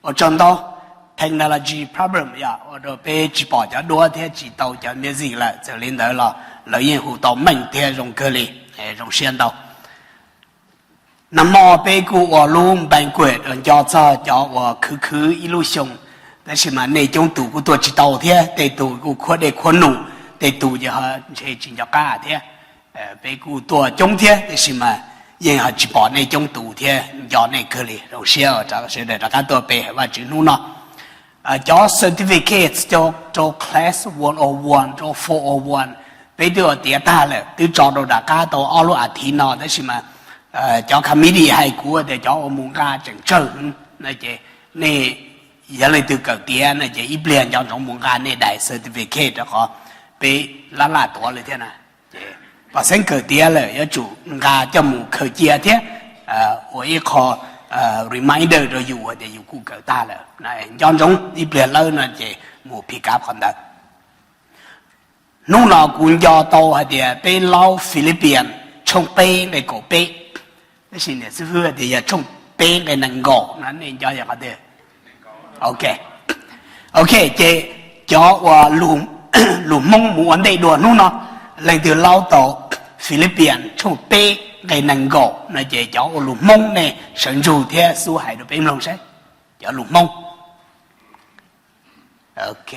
Ua tsaug ntau. Technology problem yog ua rau peb tsis pom cov duab thiab tsis tau cov music lawm. Txawm li ntawd los lawv yeej hu tau meej thiab zoo kawg li. Zoo siab ntau. Nag hmo peb kuj ua lub banquet uas nco txog cov uas khwv khwv ib lub xyoo, tab sis mas nej coob tus kuj tuaj tsis tau thiab, tej tus kuj khuab dej khuab num, tej tus ces ntshe tsis nco qab thiab. Peb kuj tuaj coob thiab, tab sis mas yeej ho tsis pom nej coob tus thiab, nco nej kawg li. Zoo siab sawv daws rov qab tuaj pe hawm Vajtswv hnub no. Cov certificates rau class one oh one, rau four oh one, peb twb ua tiav tag lawm, twb tso rau nram qab tau ob lub as thiv no, tab sis mas cov committee hais kuv tias cov uas mus nqa tseem tsawg no ces nej, yog leej twg kawm tiav no ces ib pliag nco ntsoov mus nqa nej daim certificate rau qhov peb laj laj tuav li thiab na. Ces pom xeeb kawm tiav lawm yuav tsum nqa coj mus khaws cia thiab ua ib qho reminder rau yus tias yus kuj kawm tag lawm. Nco ntsoov ib pliag lawm no ces mus pick up qhov ntawd. Hnub no kuv nco tau hais tias peb laub Philippians tshooj peb nqe kaum peb, tab sis niam xib hwb tias yog tshooj peb nqe nees nkaum no, nej nco yog qhov twg? Ok, ok, ces cov uas lus Hmoob mus ua ntej dua hnub no, leej twg laub tau Philippians tshooj peb nqe nees nkaum no ces cov uas lus Hmoob nej sawv ntsug thiab xub hais rau peb mloog saib. Cov lus Hmoob. Ok,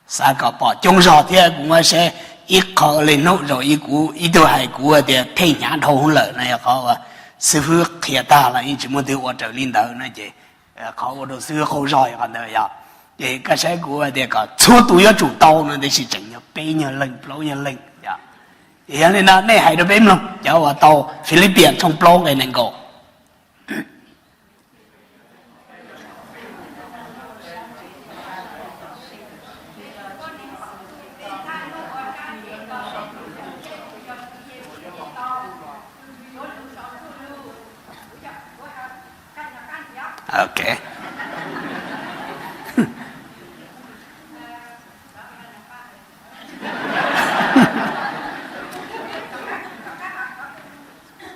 xav kom pom coob zog thiab kuv muab saib ib qho li hnub zaum ib kuv ib tug hais kuv tias theej hnyav dhau hwv lawm no yog qhov uas xib hwb qhia tag los yeej tsis muaj twg ua raws li ntawd no ces qhov ua rau xib hwb qaug zog yog qhov ntawd yog. Ces koj saib kuv tias kom txhua tus yuav tsum tau no tiam sis tseem yog peb nyuag leej plaub nyuag leej. Ces yog li no nej hais rau peb mloog cov uas tau Philippians tshooj plaub nqe nees nkaum. Ok.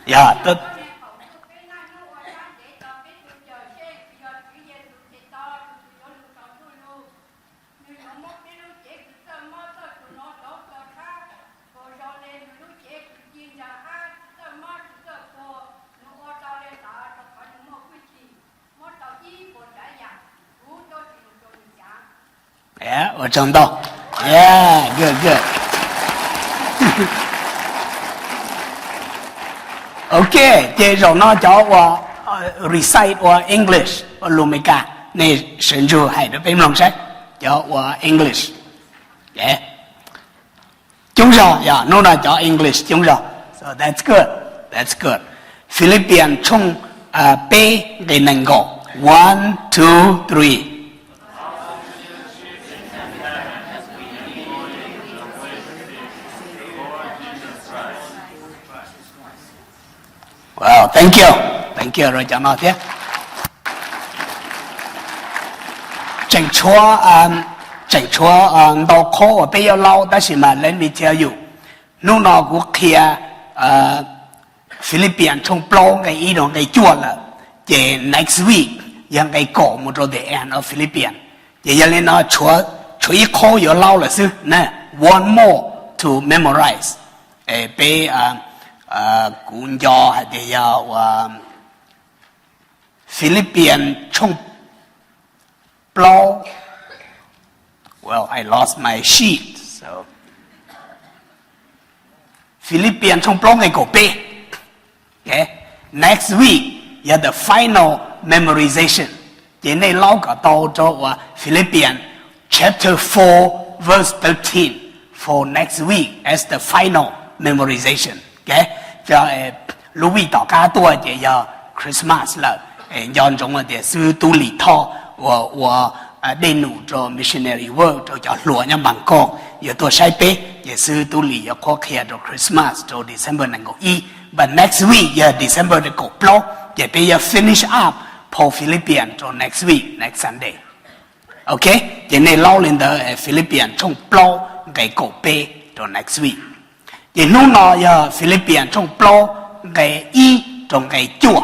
Yog, ua tsaug ntau. Yeah, good, good. Ok, ces zaum no cov uas recite ua English ua lus Meskas, nej sawv ntsug hais rau peb mloog saib. Cov ua English. Coob zog, yog hnub no cov English coob zog. So that's good, that's good. Philippians tshooj peb nqe nees nkaum. One, two, three. Wow, thank you, thank you rau cov no thiab. Tseem tshuav, tseem tshuav ntau qhov uas peb yuav laub, tab sis mas let me tell you, hnub no kuv qhia Philippians tshooj plaub nqe ib rau nqe cuaj lawm, ces next week yog nqe kaum mus rau the end of Philippians. Ces yog li no tshuav ib qhov yuav laub lawm xwb na, one more to memorize. Peb, kuv nco hais tias yog ua Philippians tshooj plaub, well, I lost my sheet, so Philippians tshooj plaub nqe kaum peb. Next week yog the final memorization. Ces nej laub kom tau rau uas Philippians chapter four verse thirteen for next week as the final memorization. Lub week tom qab tuaj ces yog Christmas lawm, nco ntsoov tias xib hwb Tub Lis Thoj uas ua dej num rau missionary work rau cov hluas nyob Npas Koog yuav tuaj saib peb, ces xib hwb Tub Lis yuav qhuab qhia rau Christmas rau December nees nkaum ib. But next week yog December kaum plaub, ces peb yuav finish up Paul Philippians rau next week, next Sunday. Ok, ces nej laub li ntawd Philippians tshooj plaub nqe kaum peb rau next week. Ces hnub no yog Philippians tshooj plaub nqe ib rau nqe cuaj.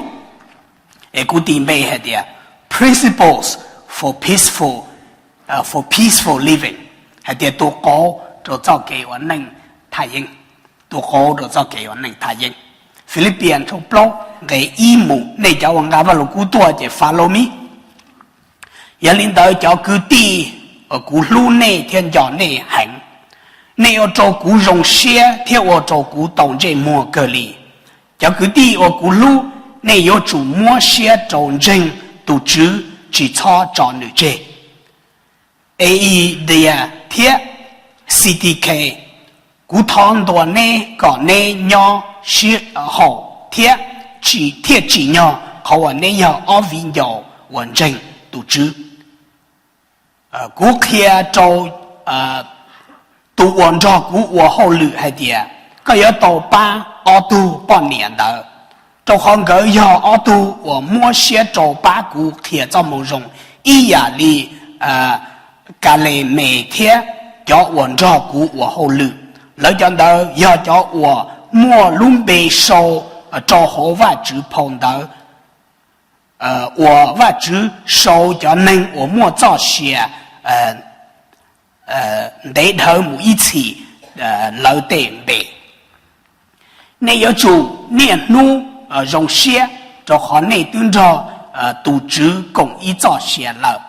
Es kuv tis npe hais tias Principles for Peaceful, for Peaceful Living, hais tias tus qauv rau txoj kev ua neej tham yeeb, tus qauv rau txoj kev ua neej tham yeeb. Philippians tshooj plaub nqe ib mus, nej cov uas nqa Vaj Lug Kub tuaj ces follow me. Yog li ntawd cov kwv tij uas kuv hlub nej thiab nco nej heev, nej ua rau kuv zoo siab thiab ua rau kuv tau ntsej muag kawg li. Cov kwv tij uas kuv hlub, nej yuav tsum muab siab rau ntseeg tus Tswv, tsis txhob tso nws tseg. Euodia thiab Sintikhe, kuv thov ntuas neb kom neb nyob sib haum thiab thiaj tsim nyog qhov uas neb yog ob viv ncaus uas ntseeg tus Tswv. Kuv qhia rau tus uas nrog kuv ua hauj lwm hais tias koj yuav tau pab ob tug poj niam ntawd, rau qhov nkawd yog ob tug uas muab siab rau pab kuv qhia txoj moo zoo ib yam li Kalemes thiab cov uas nrog kuv ua hauj lwm. Lawv cov ntawd yog cov uas muaj lub npe sau rau hauv Vajtswv phau ntawv uas Vajtswv sau cov neeg uas muaj txoj sia ntev dhawv mus ib txhis lawv tej npe. Nej yuav tsum niaj hnub zoo siab, rau qhov nej twb nrog tus Tswv koom ib txoj sia lawm.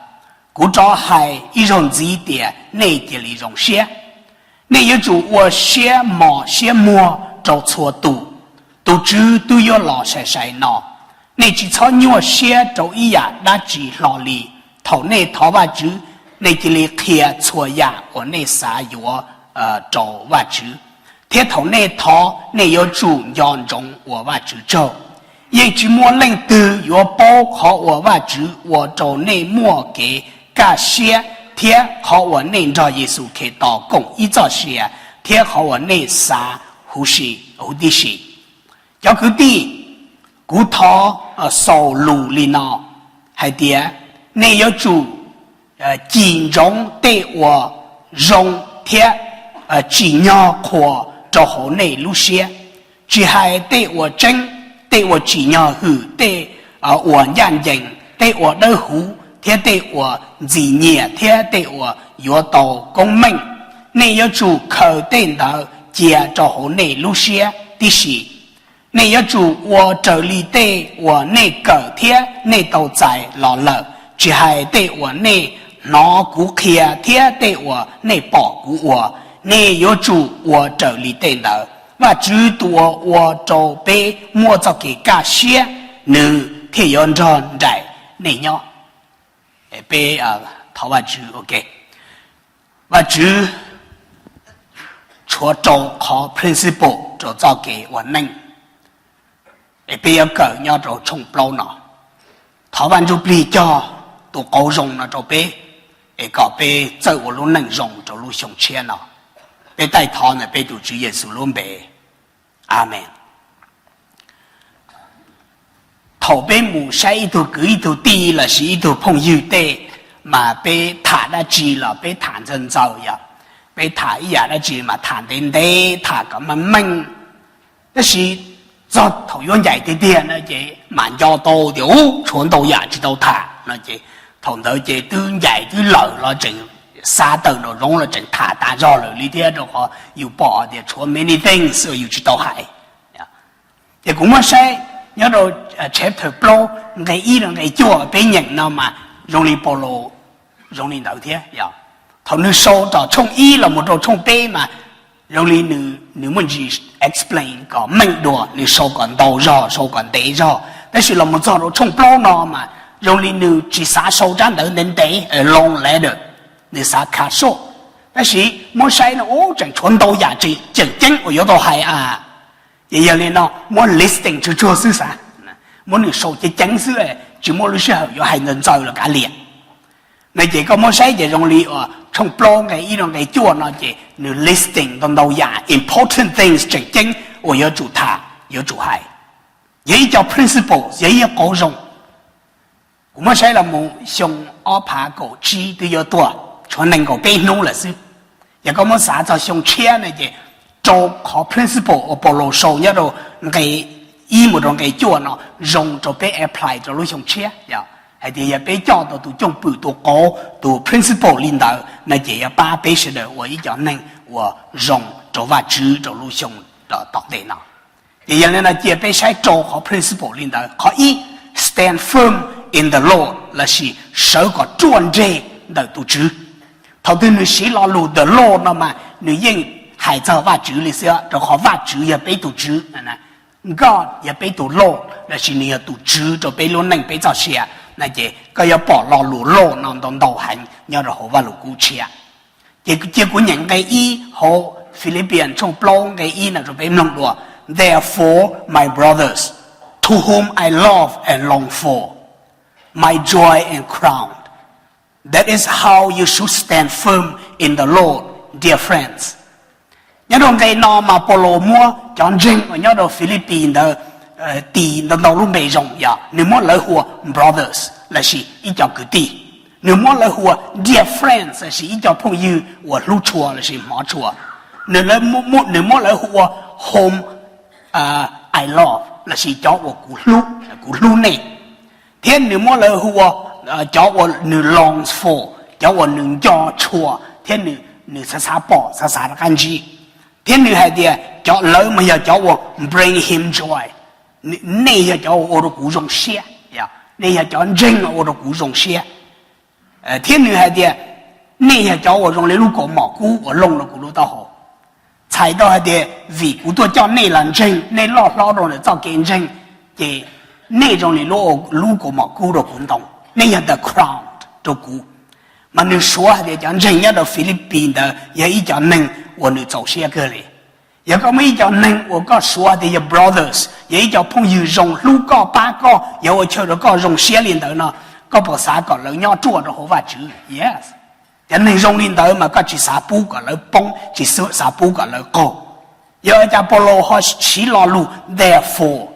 Kuv rov hais ib zaug ntxiv tias nej cia li zoo siab. Nej yuav tsum ua siab mos siab muag rau txhua tus, tus Tswv twb yuav los sai sai no. Nej tsis txhob nyuaj siab rau ib yam dab tsi hlo li. Thaum nej thov Vajtswv, nej cia li qhia txhua yam uas nej xav yuav rau Vajtswv, thiab thaum nej thov nej yuav tsum nco ntsoov ua Vajtswv tsaug. Yeej tsis muaj leej twg yuav paub qhov uas Vajtswv ua rau nej muaj kev kaj siab thiab qhov uas nej nrog Yexus Khetos koom ib txoj sia thiab qhov uas nej xav huv si huv tib si. Cov kwv tij, kuv thov xaus lus li no hais tias nej yuav tsum cim ntsoov tej uas zoo thiab tsim nyog qhuas rau hauv nej lub siab, tsis hais tej uas tseeb, tej uas tsim nyog hwm, tej uas ncaj ncees, tej uas dawb huv thiab tej uas ntxim nyiam thiab tej uas yuav tau koob meej. Nej yuav tsum khaws tej ntawd cia rau hauv nej lub siab tib si. Nej yuav tsum ua raws li tej uas nej kawm thiab nej tau txais los lawm, tsis hais tej uas nej hnov kuv qhia thiab tej uas nej pom kuv ua. Nej yuav tsum ua raws li tej ntawd. Vajtswv tus uas ua rau peb muaj txoj kev kaj siab, nws thiaj yuav nrog nraim nej nyob. Peb thov Vajtswv, ok. Vajtswv tshuav rau qhov principle rau txoj kev ua neej, es peb yuav kawm nyob rau tshooj plaub no. Thov Vaj Ntsujplig cog tus qauv zoo no rau peb, es kom peb txawj ua lub neej zoo rau lub xyoo tshiab no. Peb taij thov ntawm peb tus Tswv Yexus lub npe, Amees. Thaum peb mus saib ib tug kwv ib tug tij lossis ib tug phooj ywg tej, mas peb tham dab tsi los peb tham ntxaws ntxaws yom. Peb tham ib yam dab tsi mas tham ntev ntev, tham kom meej meej. Tab sis txog thaum yuav ncaim tiag tiag no ces mam nco tau tias u, tshuav ntau yam tsis tau tham no ces thaum ntawd ces twb ncaim twb lawm los tseem xav tawm nraum zoov los tseem tham tas zog lawm li thiab, rau qhov yus pom tias tshuav many things uas yus tsis tau hais. Ces kuv muab saib nyob rau chapter plaub nqe ib rau nqe cuaj peb nyeem no mas zoo li Paulus zoo li ntawd thiab yom. Thaum nws sau tom tshooj ib los mus rau tshooj peb mas zoo li nws muaj ntsis explain kom meej dua, nws sau kom ntau zog, sau kom ntev zog, tab sis los mus txog rau tshooj plaub no mas zoo li nws tsis xav sau tsab ntawv ntev ntev, long letter, nws xav kha soj. Tab sis muab saib no u, tseem tshuav ntau yam tseem ceeb uas yuav tau hais a. Ces yog li no muab listing tsuag tsuag xwb xav, muab nws sau ceev ceev xwb, tsis muaj lub sij hawm yuav hais ntxaws ntxaws los kav liam. No ces koj muab saib ces zoo li tshooj plaub nqe ib rau nqe cuaj no ces nws listing ntau ntau yam important things tseem ceeb uas yuav tsum tham, yuav tsum hais. Yog ib co principles, yog ib qauv zoo. Kuv muab saib los mus xyoo ob phav kaum tsib twb yuav tuaj, tshuav nees nkaum peb hnub lawm xwb. Yog koj muab xav txog xyoo tshiab no ces rau qhov principle uas Paulus sau nyob rau nqe ib mus rau nqe cuaj no zoo rau peb apply rau lub xyoo tshiab. Hais tias yog peb coj tau tus cwj pwm, tus qauv, tus principle li ntawd no ces yuav pab peb sawv daws ua ib cov neeg uas zoo rau Vajtswv rau lub xyoo tom ntej no. Ces yog li no cia peb saib rau qhov principle li ntawd. Qhov ib, stand firm in the Lord, lossis sawv kom ruaj nreg ntawm tus Tswv. Thaum twg nws siv lo lus the Lord no mas nws yeej hais txog Vajtswv li xwb, rau qhov Vajtswv yog peb tus Tswv. God yog peb tus Lord, lossis nws yog tus Tswv rau peb lub neej peb txoj sia. No ces koj yuav pom lo lus Lord no ntau ntau heev nyob rau hauv Vajluskub Tshiab. Ces cia kuv nyeem nqe ib hauv Philippians tshooj plaub nqe ib no rau peb mloog dua: Therefore, my brothers, to whom I love and long for, my joy and crown, that is how you should stand firm in the Lord, dear friends. Nyob rau nqe no mas Paulus muab cov ntseeg uas nyob rau Philippines ntawd tis ntau ntau lub npe zoo, yog nws muab lawv hu ua brothers lossis ib co kwv tij, nws muab lawv hu ua dear friends lossis ib co phooj ywg uas hlub tshua lossis hmov tshua. Nws muab lawv hu ua whom I love lossis cov uas kuv hlub, kuv hlub nej. Thiab nws muab lawv hu ua cov uas nws long for, cov uas nws nco tshua thiab nws xav xav pom, xav xav rov qab ntsib. Thiab nws hais tias cov lawv mas yog cov uas bring him joy. Nej yog cov uas ua rau kuv zoo siab, nej yog cov ntseeg ua rau kuv zoo siab. Thiab nws hais tias nej yog cov uas zoo li lub kaus mom kub uas looj rau kuv lub taub hau. Txhais tau hais tias vim kuv tuaj coj nej los ntseeg, nej loj hlob rau ntawm txoj kev ntseeg, ces nej zoo li lub kaus mom kub rau kuv ntoo, nej yog the crown rau kuv. Mas nws suav hais tias cov ntseeg nyob rau Philippines ntawd yog ib co neeg uas nws txaus siab kawg li. Yog koj muaj ib co neeg uas koj suav tias yog brothers, yog ib co phooj ywg zoo hlub koj pab koj, yog ua chaw rau koj zoo siab li ntawd no, koj puas xav kom lawv nyob ruaj rau hauv Vajtswv? Yes. Cov neeg zoo li ntawd mas koj tsis xav pub kom lawv poob, tsis xav pub kom lawv qaug. Yog ua cas Paulus ho siv lo lus therefore?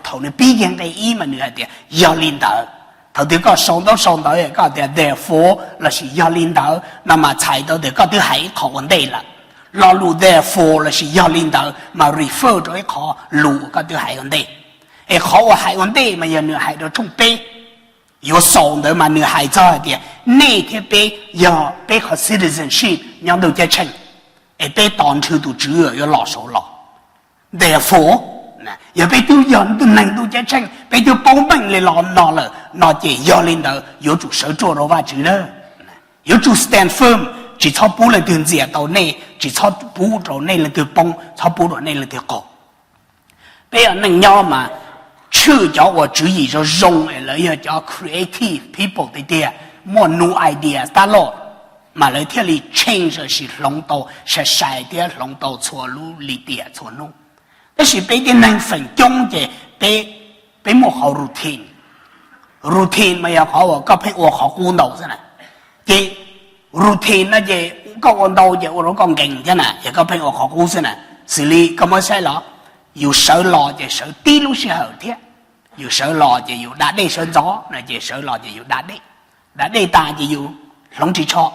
Thaum nws pib kiag nqe ib mas nws hais tias yog li ntawd. Thaum twg koj sau ntaub sau ntawv koj tias therefore lossis yog li ntawd no mas txhais tau tias koj twb hais ib qho ua ntej lawm. Lo lus therefore lossis yog li ntawd mas refer rau ib qho lus uas koj twb hais ua ntej. Es qhov uas hais ua ntej mas yog nws hais rau tshooj peb. Yuav xaus ntawd mas nws hais txog hais tias nej thiab peb yog peb qhov citizenship nyob ntuj ceeb tsheej, es peb tos nrhw tus Tswv yuav los saud los. Therefore, yog peb twb yog neeg ntuj ceeb tsheej, peb twb paub meej li lo no lawm no ces yog li ntawd yuav tsum sawv ruaj rau Vajtswv na. Yuav tsum stand firm, tsis txhob pub leej twg ntxias tau nej, tsis txhob pub rau nej leej twg poob, txhob pub rau nej leej twg qaug. Peb yog neej nyob mas tshwj cov uas tswv yim zoo zoo es lawv yog cov creative people tiag tiag, muaj new idea tab loj, mas lawv thiaj li change lossis hloov tau sai sai thiab hloov tau txhua lub lim tiam txhua hnub. Tab sis peb tej neeg feem coob ces peb, peb muaj qhov routine. Routine mas yog qhov uas koj pheej ua qhov qub ntau xwb na. Ces routine no ces koj ua ntau ces ua rau koj nkees thiab na, yog koj pheej ua qhov qub xwb na. Xws li koj muab saib los, yus sawv los ces sawv tib lub sij hawm thiab. Yus sawv los ces yus da dej sawv ntxov no ces sawv los ces yus da dej. Da dej tas ces yus hloov ris tsho,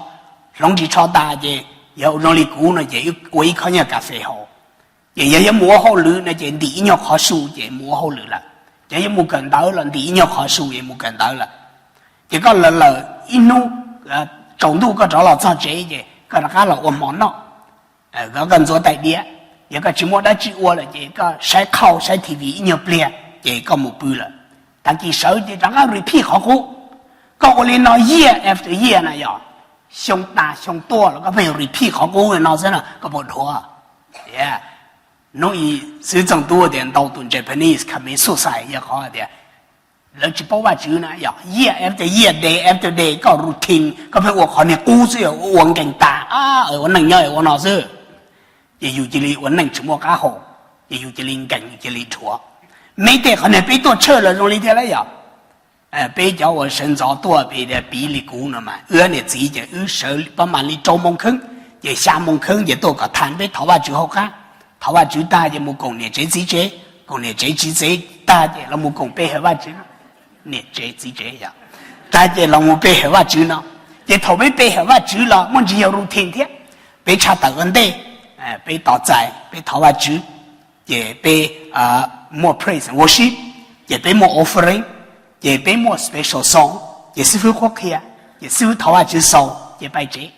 hloov ris tsho tas ces yog zoo li kuv no ces ua ib khob nyuag kas fes haus. Ces yog yuav mus ua hauj lwm no ces ntim ib nyuag qhov su ces mus ua hauj lwm lawm. Ces yuav mus kawm ntawv los ntim ib nyuag qhov su es mus kawm ntawv lawm. Ces koj lawm lawm ib hnub tsaus ntuj koj rov los txog tsev ces koj rov qab los ua hmo noj, koj ntxuav tais diav. Yog koj tsis muaj dab tsi ua lawm ces koj saib qhauj saib T V ib nyuag pliag ces koj mus pw lawm. Tag kis sawv ces rov qab repeat qhov qub. Koj ua li no year after year na yog, xyoo tas xyoo tuaj los koj pheej repeat qhov qub li no xwb no koj puas dhuav? Hnub i xwb txooj tub tias ntau tus Japanese commit suicide yog qhov tias lawv tsis paub Vajtswv na yog, year after year, day after day koj routine koj pheej ua qhov niag qub xwb, ua nkees tas, ua neej nyob ua no xwb. Ces yus cia li ua neej tsis muaj qab hau, ces yus cia li nkees cia li dhuav. Meb tej qhov niag peb tuaj church los zoo li thiab lawm yog. Peb cov uas sawv ntxov tuaj pem piv li kuv no mas wb niam txiv ces wb sawv pab mam li rau moo kheeb, ces xya moo kheeb ces tuaj kom tha peb thov Vajtswv hauv qab. Thov Vajtswv tag ces mus koom niam tsev txiv tsev, koom niam tsev txiv tsev tag ces los mus koom pe hawm Vajtswv. Niam tsev txiv tsev yog, tag ces los mus pe hawm Vajtswv no. Ces thaum peb pe hawm Vajtswv los muaj ntsis yog routine thiab. Peb tshaj tawm ua ntej, peb tos txais, peb thov Vajtswv, ces peb muaj praise and worship, ces peb muaj offering, ces peb muaj special song, ces xib fwb qhuab qhia, ces xib fwb thov Vajtswv xaus ces pais tsev.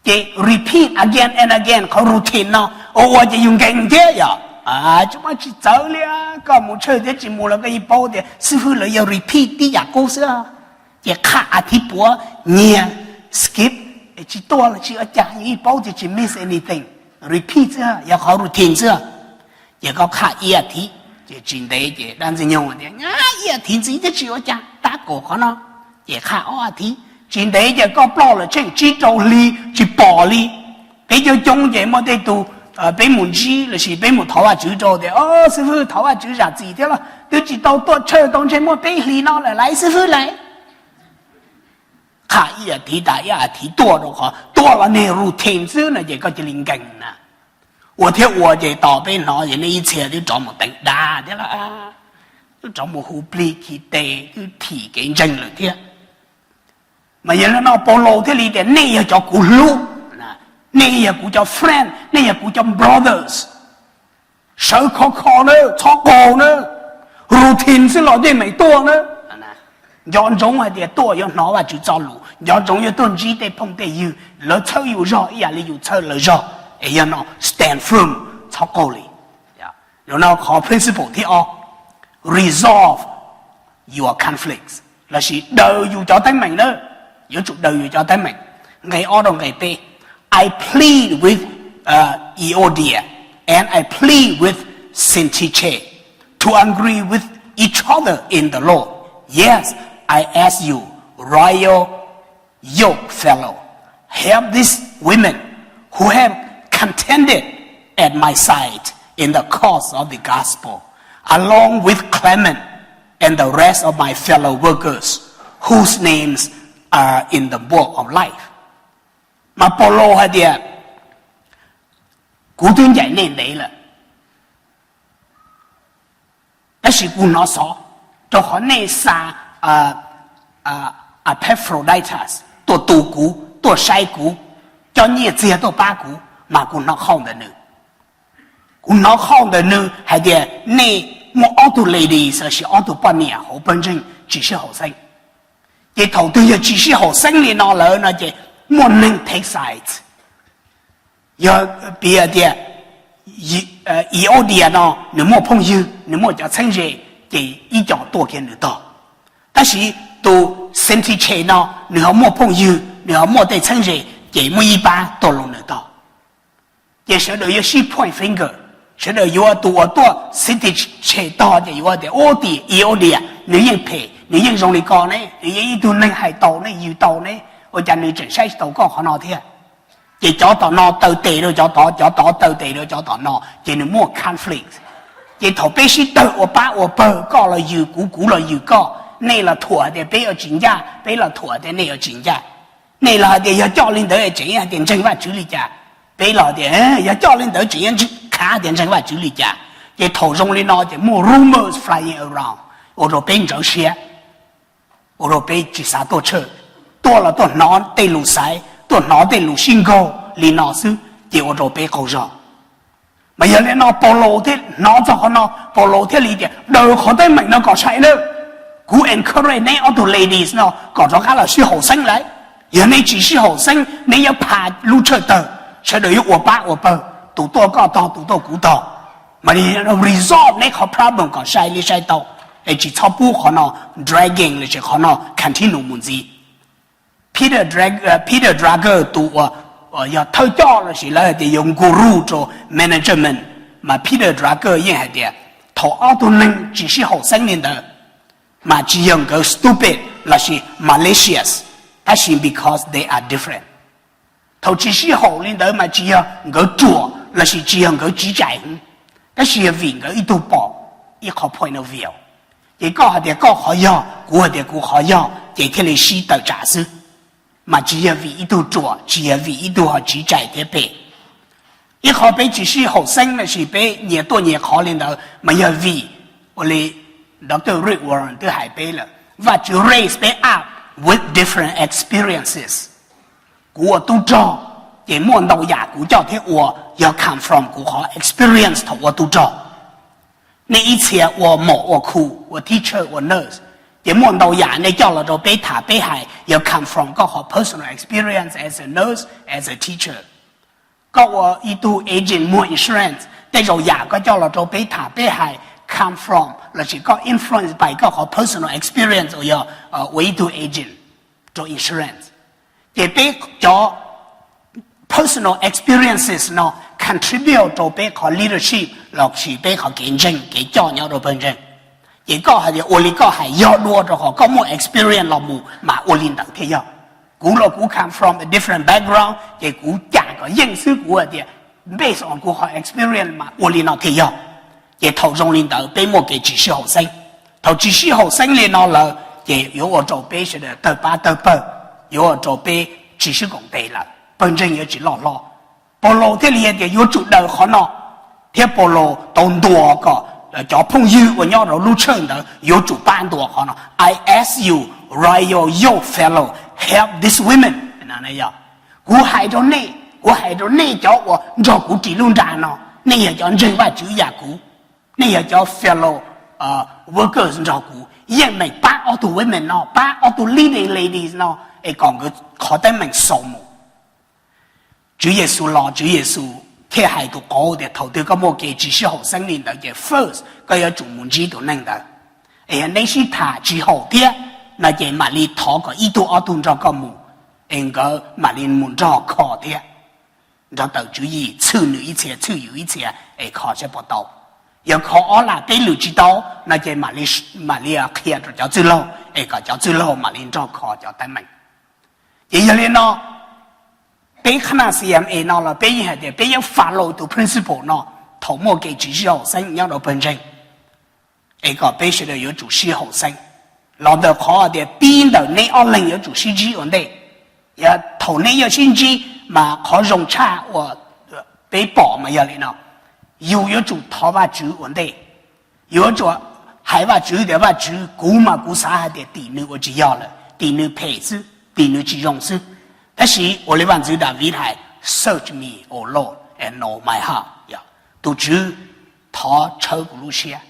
Ces repeat again and again qhov routine no, ua ua ces yus nkees thiab yom. Tsis muaj tsis txawv li, koj mus church thiab tsis mus los koj yeej paub tias xib fwb lawv yog repeat tib yam qub xwb. Ces qhaj a thiv puav nyiag, skip, tsis tuaj los tsis ua cas, yus yeej paub tias tsis miss anything, repeat xwb, yog qhov routine xwb. Ces koj qhaj ib a thiv, ces tsis ntev ces dab ntxwg nyoog tias ib a thiv ntxiv thiab tsis ua cas, tab kaum qhov no. Ces qhaj ob a thiv, tsis ntev ces koj ploj lawm tsheej tsib rau hli tsis pom li. Peb coob coob ces muaj tej tug, peb mus ntsib lossis peb mus thov Vajtswv rau tias, o, xib fwb, thov Vajtswv zam txim thiab los twb tsis tau tuaj church tau ntshe muaj peb hlis no lawm lauj xib fwb lauj. Qhaj ib a thiv tas ib a thiv tuaj rau qhov tuaj los niag routine xwb no ces koj cia li nkees na. Ua thiab ua ces tos peb hnov ces nej ib txhia twb rov mus teev dab thiab lauj, twb rov mus hu plig khi tes, twb thim kev ntseeg lawm thiab. Mas yog li no Paulus thiaj li tias nej yog cov kuv hlub, nej yog kuv cov friend, nej yog kuv cov brothers. Sawv khov kho na, txhob qaug na, routine xwb los yeej meem tuaj na. Nco ntsoov hais tias tuaj yuav hnov Vajtswv txoj lus, nco ntsoov yuav tuaj ntsib tej phooj tej ywg, lawv txhawb yus zog ib yam li yus txhawb lawv zog. Es yog no stand firm, txhob qaug li. Yog no qhov principle thib ob, resolve your conflicts, lossis daws yus cov teeb meem na, yuav tsum daws yus cov teeb meem. Nqe ob rau nqe peb, I plead with uh, Euodia and I plead with Syntyche to agree with each other in the Lord. Yes, I ask you, royal yoke fellow, help these women who have contended at my side in the cause of the gospel, along with Clement and the rest of my fellow workers whose names are in the book of life. Mas Paulus hais tias, kuv twb ncaim nej ntev lawm, tab sis kuv hnov xov, rau qhov nej xa Epaphroditus tuaj tu kuv, tuaj saib kuv, coj nyiaj txiag tuaj pab kuv, mas kuv hnov qhauj ntawm nws. Kuv hnov qhauj ntawm nws hais tias nej muaj ob tug ladies lossis ob tug poj niam hauv pawg ntseeg tsis sib haum xeeb. Ces thaum twg yog tsis sib haum xeeb li no lawm no ces muaj neeg take sides. Yog piv tias Euodia no nws muaj phooj ywg, nws muaj cov txheeb ze, ces ib co tuaj kiag nws tog. Tab sis tus Syntyche no nws ho muaj phooj ywg, nws ho muaj tej txheeb ze, ces muaj ib pab tuaj los nws tog. Ces sawv daws yuav sib point finger, sawv daws yuav tus uas tuaj Syntyche tog ces yuav tias, ub, tim Euodia nws yeej phem, nws yeej zoo li ko ne, nws yeej ib tug neeg hais tau ne, yws tau ne, ua cas nws tseem saib tsis taus koj qhov no thiab? Ces cov tom no taw tes rau cov tod, cov tod taw tes rau cov tom no, ces nws muaj conflict. Ces thaum peb sib tawg ua pab ua pawg, koj los yws kuv, kuv los yws koj, nej los thuam tias peb yuav tsis ncaj, peb los thuam tias nej yuav tsis ncaj. Nej los hais tias yog coj li ntawd tseem hais tias ntseeg Vajtswv li cas, peb los tias yog coj li ntawd tseem khav tias ntseeg Vajtswv li cas. Ces thaum zoo li no ces muaj rumors flying around, ua rau peb ntsawv siab, ua rau peb tsis xav tuaj church, tuaj los tuaj hnov tej lus xaiv, tuaj hnov tej lus sib nkaug li no xwb, ces ua rau peb qaug zog. Mas yog li no Paulus thiaj hnov txog qhov no, Paulus thiaj li tias daws qhov teeb meem no kom sai na. Kuv encourage neb ob tug ladies no kom rov qab los sib haum xeeb lawm. Yog neb tsis sib haum xeeb, neb yuav phas lub church tawg, sawv daws yuav ua pab ua pawg, tus tuaj koj tog, tus tuaj kuv tog. Mas resolve neb qhov problem kom sai li sai tau, es tsis txhob pub qhov no dragging lossis qhov no continue mus ntxiv. Peter Drucker tus uas yog thawj coj lossis lawv hais tias yog guru rau management, mas Peter Drucker yeej hais tias thaum ob tug neeg tsis sib haum xeeb li ntawd, mas tsis yog nkawd stupid lossis malicious, tab sis because they are different. Thaum tsis sib haum li ntawd mas tsis yog nkawd ruam lossis tsis yog nkawd tsiv tsaim, tab sis yog vim nkawd ib tug pom ib qhov point of view. Ces koj hais tias koj qhov yog, kuv hais tias kuv qhov yog, ces thiaj li sib tawm tsam xwb. Mas tsis yog vim ib tug ruam, tsis yog vim ib tug ho tsiv tsaim thiab phem. Ib qhov peb tsis sib haum xeeb lossis peb nyias tuaj nyias qhov li ntawd mas yog vim, ua li Doctor Rick Warren twb hais peb lawm, Vajtswv raise peb up with different experiences. Kuv ua tub rog, ces muaj ntau yam kuv coj thiab ua yog come from kuv qhov experience thaum ua tub rog. Nej ib txhia ua mom ua khu, ua teacher, ua nurse, ces muaj ntau yam nej coj los rau peb tham peb hais yog come from koj qhov personal experience as a nurse, as a teacher. Koj ua ib tug agent muag insurance, tej zaum yam koj coj los rau peb tham peb hais come from lossis koj influence by koj qhov personal experience uas yog ua ib tug agent rau insurance. Ces peb cov personal experiences no contribute rau peb qhov leadership lossis peb qhov kev ntseeg kev coj nyob rau pawg ntseeg. Ces koj hais tias ua li koj hais yog dua rau qhov koj muaj experience los mus mas ua li ntawd thiaj yog. Kuv los kuv come from a different background ces kuv cam kom yeej xwb, kuv hais tias based on kuv qhov experience mas ua li no thiaj yog. Ces thaum zoo li ntawd peb muaj kev tsis sib haum xeeb. Thaum tsis sib haum xeeb li no lawm ces yuav ua rau peb sawv daws tawg pab tawg pawg, yuav ua rau peb tsis sib koom tes lawm, pawg ntseeg yuav tsis loj hlob. Paulus thiaj li hais tias yuav tsum daws qhov no, thiab Paulus tau ntuas kom cov phooj ywg uas nyob rau lub church ntawd yuav tsum pab ntuas qhov no. I ask you, royal yoke fellow, help this women. Kuv hais rau nej, kuv hais rau nej cov uas nrog kuv ris lub nra no, nej yog cov ntseeg Vajtswv yam kuv, nej yog cov fellow workers nrog kuv, yeej meem pab ob tug women no, pab ob tug leading ladies no, es kom nkawd qhov teeb meem xaus mus. Tswv Yexus los, Tswv Yexus thiaj hais tus qauv tias thaum twg koj muaj kev tsis sib haum xeeb li ntawd ces first koj yuav tsum mus ntsib tus neeg ntawd. Es yog neb sib tham tsis haum thiab no ces mam li thov kom ib tug ob tug nrog koj mus, es nkawd mam li mus nrog kho thiab. Nrog tawm tswv yim, txhwj nws ib txhia txhwj yus ib txhia es kho saib puas tau. Yog kho ob lam peb lwm tsis tau no ces mam li qhia rau cov txwj laug es kom cov txwj laug mam li nrog kho cov teeb meem. Ces yog li no, peb qhab na C M A no los peb yeej hais tias peb yeej follow tus principle no thaum muaj kev tsis sib haum xeeb nyob rau pawg ntseeg, es kom peb sawv daws yuav tsum sib haum xeeb. Los ntawm qhov tias pib ntawm neb ob leeg yuav tsum sib ntsib ua ntej. Yog thaum neb yuav sib ntsib mas qhov zoo tshaj uas peb pom mas yog li no, yus yuav tsum thov Vajtswv ua ntej. Yuav tsum hais Vajtswv tias Vajtswv, kuv mas kuv xav hais tias tim nws ua tsis yog lawm, tim nws phem xwb, tim nws tsis zoo xwb. Tab sis ua li vaj ntxwv Daviv hais, search me, O Lord, and know my heart. Tus Tswv, thov tshawb kuv lub siab,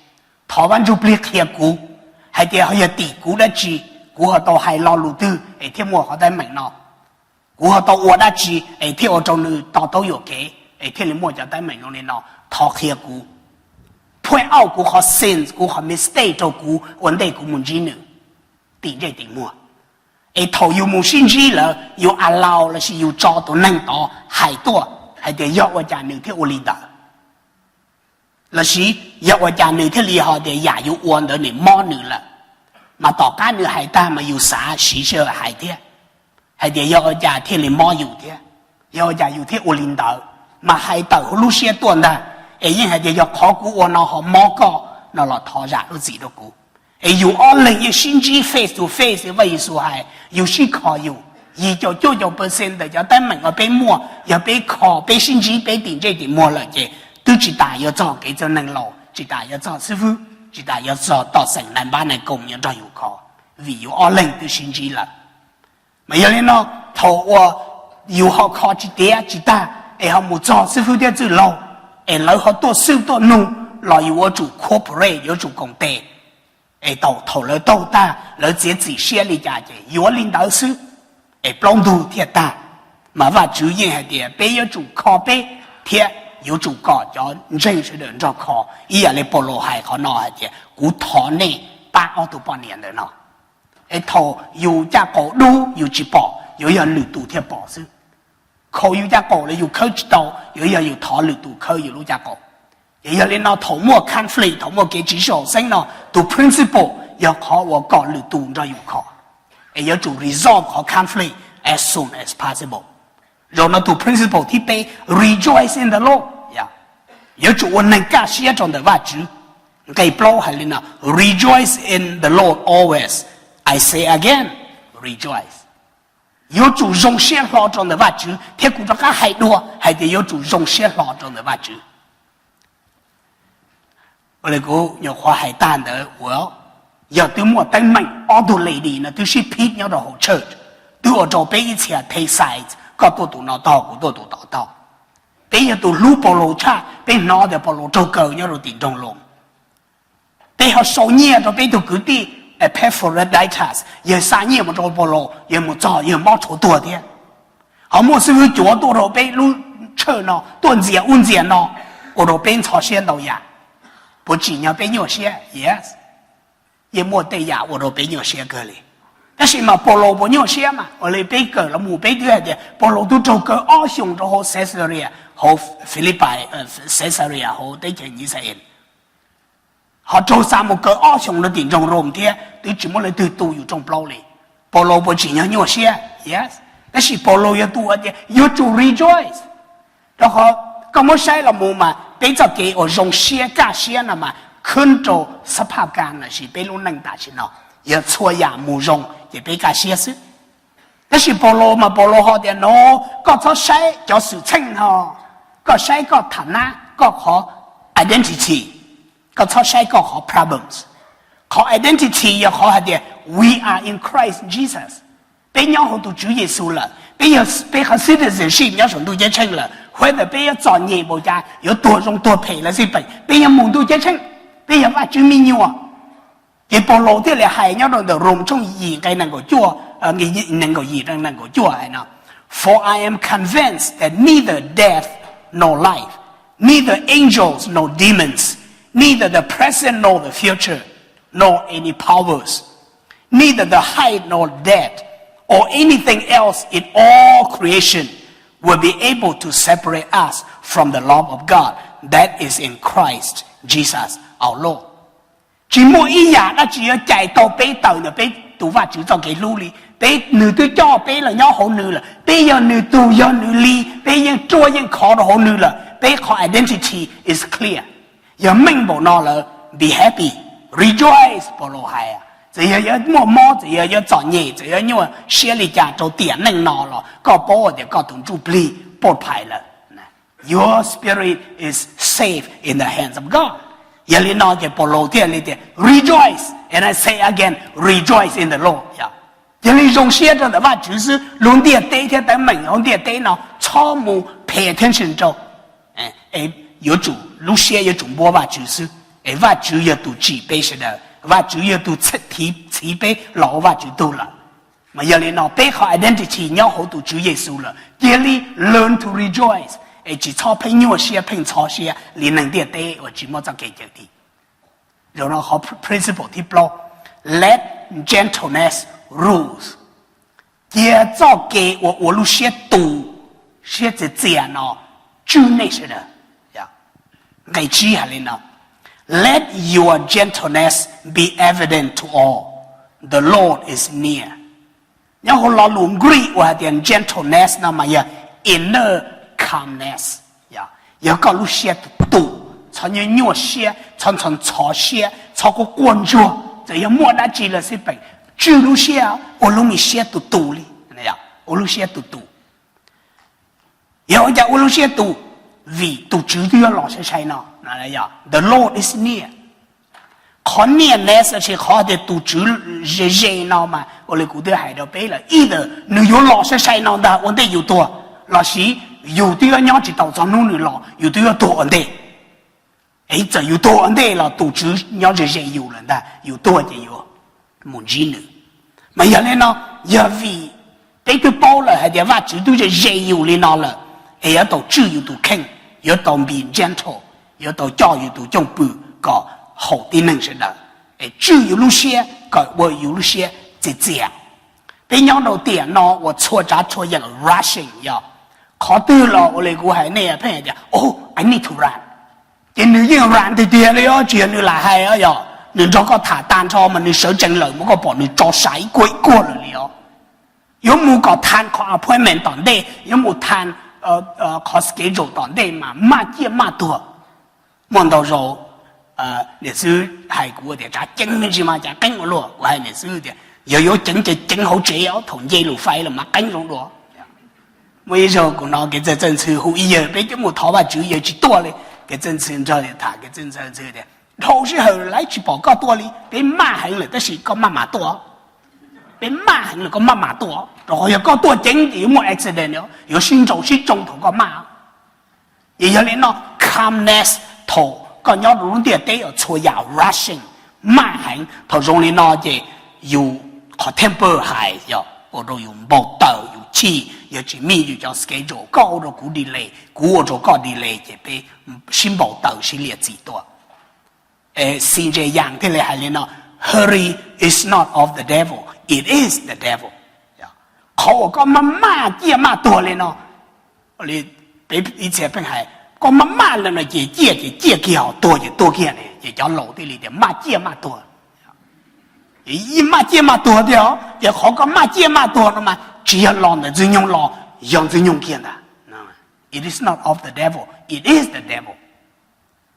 thov Vaj Ntsujplig qhia kuv hais tias ho yog tim kuv dab tsi, kuv ho tau hais lo lus twg es thiaj muaj qhov teeb meem no, kuv ho tau ua dab tsi es thiaj ua rau nws to taub yuam kev es thiaj li muaj cov teeb meem zoo li no. Thov qhia kuv, point out kuv qhov sins, kuv qhov mistake rau kuv ua ntej kuv mus ntsib nws tim ntsej tim muag. Es thaum yus mus sib ntsib lawm yus allow lossis yus tso tus neeg tod hais tuaj hais tias yog ua cas nws thiaj ua li ntawd, lossis yog ua cas nws thiaj li ho tias yam yus ua ntawd nws mob nws lawm, mas tom qab nws hais tag mas yus xav siv sij hawm hais thiab, hais tias yog ua cas thiaj li mob yus thiab, yog ua cas yus thiaj ua li ntawd, mas hais tawm hauv lub siab tuaj ntag. Es yeej hais tias yog qhov kuv ua no ho mob koj no los thov zam lub txim rau kuv. Es yus ob leeg yeej sib ntsib face to face, Vaj Yexus hais yus sib kho yus, yim caum cuaj caum percent ntawm cov teeb meem uas peb muaj yog peb kho, peb sib ntsib peb tim ntsej tim muag lawm ces twb tsis tas yuav txog kev txawj neeg laus, tsis tas yuav txog xib fwb, tsis tas yuav txog toj xeem nais npab nais koom yuav nrog yus kho, vim yus ob leeg twb sib ntsib lawm. Mas yog li no, thaum uas yus ho kho tsis tiav tsis tag es ho mus txog xib fwb thiab txwj laug es lawv ho tuaj xwb tuaj nug los yus yuav tsum cooperate, yuav tsum koom tes. Es thaum lawv taug tag lawv txiav txim siab li cas ces yuav li ntawd xwb, es plaub ntug thiaj tag. Mas Vajtswv yeej hais tias peb yuav tsum kho peb thiab yuav tsum kom cov ntseeg sawv daws nrog kho. Ib yam li Paulus hais qhov no hais tias kuv thov nej pab ob tug poj niam ntawm no. Es thaum yus caj qaum dub yus tsis pom, yuav yog lwm tus thiaj pom xwb. Thaum yus caj qaum los yus khawb tsis tau, yuav yog yus thov lwm tus khawb yus lub caj qaum. Ces yog li no thaum muaj conflict, thaum muaj kev tsis sib haum xeeb no, tus principle yog qhov uas kom lwm tus nrog yus kho. Es yuav tsum resolve qhov conflict as soon as possible. Zaum no tus principle thib peb, rejoice in the Lord. Yuav tsum ua neeg kaj siab rau ntawm Vajtswv. Nqe plaub hais li no, rejoice in the Lord always. I say again, rejoice. Yuav tsum zoo siab hlo rau ntawm Vajtswv, thiab kuv rov qab hais dua hais tias yuav tsum zoo siab hlo rau ntawm Vajtswv. Ua li kuv nyuam qhuav hais tag ntawd uas yog twb muaj teeb meem, ob tug lady no twb sib phiv nyob rau hauv church, twb ua rau peb ib txhia take sides, koj tuaj tus no tog kuv tuaj tus tod tog. Peb yog tus hlub Paulus tshaj, peb hnov tias Paulus raug kaw nyob rau tim nroog Loos. ho sau nyiaj rau peb tug kwv tij Epaphroditus, yawg xa nyiaj mus rau Paulus, yawg mus txog yawg mob tshuav tuag thiab. Ho muaj xib hwb cuav tuaj rau peb lub tshawj no, tuaj ntxias ub ntxias no, ua rau peb ntxhov siab ntau yam. Puas tsim nyog peb nyuaj siab? Yes, yeej muaj tej yam ua rau peb nyuaj siab kawg li. Tab sis mas Paulus puas nyuaj siab mas? Ua li peb kawm los mus peb twb hais tias Paulus twb raug kaw ob xyoos rau hauv Caesarea, hauv Philippi, Caesarea hauv teb chaws Yixalayees. Ho raug xa mus kaw ob xyoos rau tim nroog Rome thiab twb tsis muaj leej twg tu yus rooj plaub li. Paulus puas tsim nyog nyuaj siab? Yes. Tab sis Paulus yog tus hais tias yuav tsum rejoice. Rau qhov koj muab saib los mus mas peb txoj kev uas zoo siab kaj siab no mas khwb rau xab phaj kas lossis peb lub neej tam sim no, yog txhua yam mus zoo ces peb kaj siab xwb. Tab sis Paulus mas Paulus ho tias no, koj txhob saib cov xwm txheej no, koj saib koj tham nab koj qhov identity, koj txhob saib koj qhov problems. Qhov identity yog qhov hais tias we are in Christ Jesus. Peb nyob hauv tus Tswv Yexus lawm, peb yog peb qhov citizenship nyob saum ntuj ceeb tsheej lawm, whether peb yuav txom nyem npaum cas, yuav tuag zoo tuag phem los xij peem, peb yuav mus ntuj ceeb tsheej, peb yog Vajtswv me nyuam. Ces Paulus thiaj li hais nyob rau ntawm Roos tshooj yim nqe nees nkaum cuaj, nees nkaum yim nees nkaum cuaj hais no, For I am convinced that neither death nor life, neither angels nor demons, neither the present nor the future, nor any powers, neither the height nor depth, or anything else in all creation will be able to separate us from the love of God that is in Christ Jesus our Lord. Tsis muaj ib yam dab tsi yuav cais tau peb tawm ntawm peb tus Vajtswv txoj kev hlub li. Peb, nws twb coj peb los nyob hauv nws lawm, peb yog nws tug yog nws li, peb yeej ruaj yeej khov rau hauv nws lawm, peb qhov identity is clear. Yog meej npaum no lawm, be happy, rejoice, Paulus hais. Txawm yog yuav muaj mob, txawm yog yuav txom nyem, txawm yog nyuaj siab li cas rau tiam neej no los koj paub tias koj tus ntsuj plig poj phais lawm. Your spirit is safe in the hands of God. Yog li no ces Paulus thiaj li tias rejoice, and I say again, rejoice in the Lord. Yog li zoo siab rau ntawm Vajtswv xwb, lub ntiaj teb thiab teeb meem hauv ntiaj teb no txhob mus pay attention rau. Yuav tsum lub siab yuav tsum npuab Vajtswv xwb, es Vajtswv yog tus tsim peb sawv daws, Vajtswv yog tus txhiv peb los ua Vajtswv tug lawm. Mas yog li no peb qhov identity nyob hauv tus Tswv Yexus lawm, cia li learn to rejoice, es tsis txhob pheej nyuaj siab pheej ntxhov siab li neeg ntiaj teb uas tsis muaj txoj kev cawm dim. Zaum no qhov principle thib plaub, let gentleness rules. Cia txoj kev uas ua lub siab tus, siab txias txias no tswj nej sawv daws. Nqe tsib hais li no, let your gentleness be evident to all, the Lord is near. Nyob hauv lo lus Greek uas hais tias gentleness no mas yog inner calmness. Yog koj lub siab tus tus, txhob nyuaj nyuaj siab, txhob ntxhov ntxhov siab, txhob quaj quaj ntsuag, txawm yog muaj dab tsi los xij peem, tswj lub siab, ua lub me siab tus tus li. Ua lub siab tus tus. Yog ua cas ua lub siab tus? Vim tus Tswv twb yuav los sai sai no. The Lord is near. Qhov nearness lossis qhov tias tus Tswv ze ze no mas ua li kuv twb hais rau peb lawm, either nws yuav los sai sai no ntag ua ntej yus tuag, lossis yus twb yuav nyob tsis tau txog hnub nws los, yus twb yuav tuag ua ntej. Es txawm yus tuag ua ntej los tus Tswv nyob ze ze yus lawm ntag, yus tuag ces yuav mus ntsib nws. Mas yog li no, yog vim peb twb paub lawm hais tias Vajtswv twb ze ze yus li no lawm, es yuav tau tswj yus tus kheej, yuav tau be gentle, yuav tau coj yus tus cwj pwm kom haum tib neeg sawv daws, es tswj yus lub siab kom ua yus lub siab txias txias. Peb nyob rau tiam no uas txhua tsav txhua yam rushing yog, qhov twg los ua li kuv hais nej pheej hais tias, oh, I need to run. Ces nws yeej run tiag tiag li os, tsis yog nws lam hais os, yog nws nrog koj tham tag nrho mas nws sawv tsees lawm mas koj pom nws tso sa ib kuag ib kuag lawm li os. Yuav mus kom tha qhov appointment tom ntej, yuav mus tha qhov schedule tom ntej mas maj ciaj maj tuag. Muaj ntau zaus niam xwb hais kuv tias tsav ceev me ntsis mas cas qeeb ua luaj, kuv hais niam xwb tias yog yuav ceev ces ceev hauv tsev os, thaum nce lus fais los mas qeeb zoo dua. Muaj ib zaug kuv hnov kev txawj txawj ntxhw hu ib yawg, peb coj mus thov Vajtswv yawg tsis tuaj li. Kev txawj ntxhw nrog tham, kev txawj txawj ntxhw tias dhau sij hawm lawv tsis pom koj tuaj li, peb maj heev lawm tab sis koj maj mam tuaj. Peb maj heev lawm koj maj mam tuaj, rau qhov yog koj tuaj ceev ces yuav muaj accident, yuav sib nraus sib tsoo thaum koj maj. Ces yog li no, calmness thaum koj nyob rau lub ntiaj teb uas txhua yam rushing, maj heev. Thaum zoo li no ces yus qhov temper hais yog ua rau yus npau taws, yus chim, yog tsis meet yus cov schedule, koj ua rau kuv delay, kuv ua rau koj delay ces peb sib npau taws sib liam txim tuaj. Xi ntse yas thiaj li hais li no: Hurry is not of the devil, it is the devil. Qhov uas koj maj maj ciaj maj tuag li no, peb ib txhia pheej hais koj maj maj li no ces ciaj ces ciaj kiag, ho tuag ces tuag kiag ne, ces cov laus thiaj li tias maj ciaj maj tuag. Maj ciaj maj tuag tiag, ces qhov koj maj ciaj maj tuag no mas tsis yog los ntawm Ntxwg Nyoog los, yog Ntxwg Nyoog kiag ntag. It is not of the devil, it is the devil.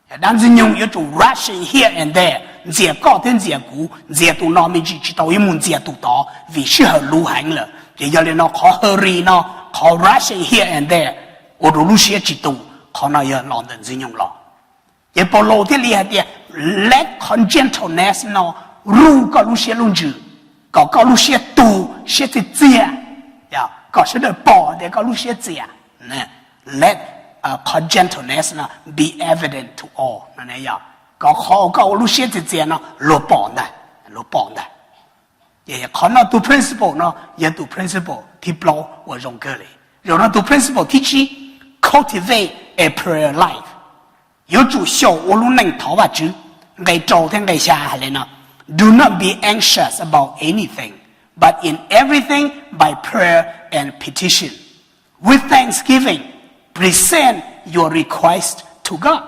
Dab Ntxwg Nyoog yuav tsum rushing here and there, ntxias koj thiab ntxias kuv, ntxias tus no me ntsis tsis tau yuav mus ntxias tus tod vim sij hawm luv heev lawm. Ces yog li no qhov hurry no, qhov rushing here and there ua rau lub siab tsis tus, qhov no yog los ntawm Ntxwg Nyoog los. Ces Paulus thiaj li hais tias let qhov gentleness no ruj koj lub siab lub ntsws, kom koj lub siab tu, siab txias txias, kom sawv daws pom tias koj lub siab txias. Let qhov gentleness no be evident to all, kom qhov uas koj ua lub siab txias txias no luag pom ntag, luag pom ntag. Qhov no tus principle no yog tus principle thib plaub uas zoo kawg li. Zaum no tus principle thib tsib, cultivate a prayer life. Yuav tsum xyaum ua lub neej thov Vajtswv. Nqe rau thiab nqe xya hais li no: Do not be anxious about anything, but in everything by prayer and petition, with thanksgiving, present your request to God,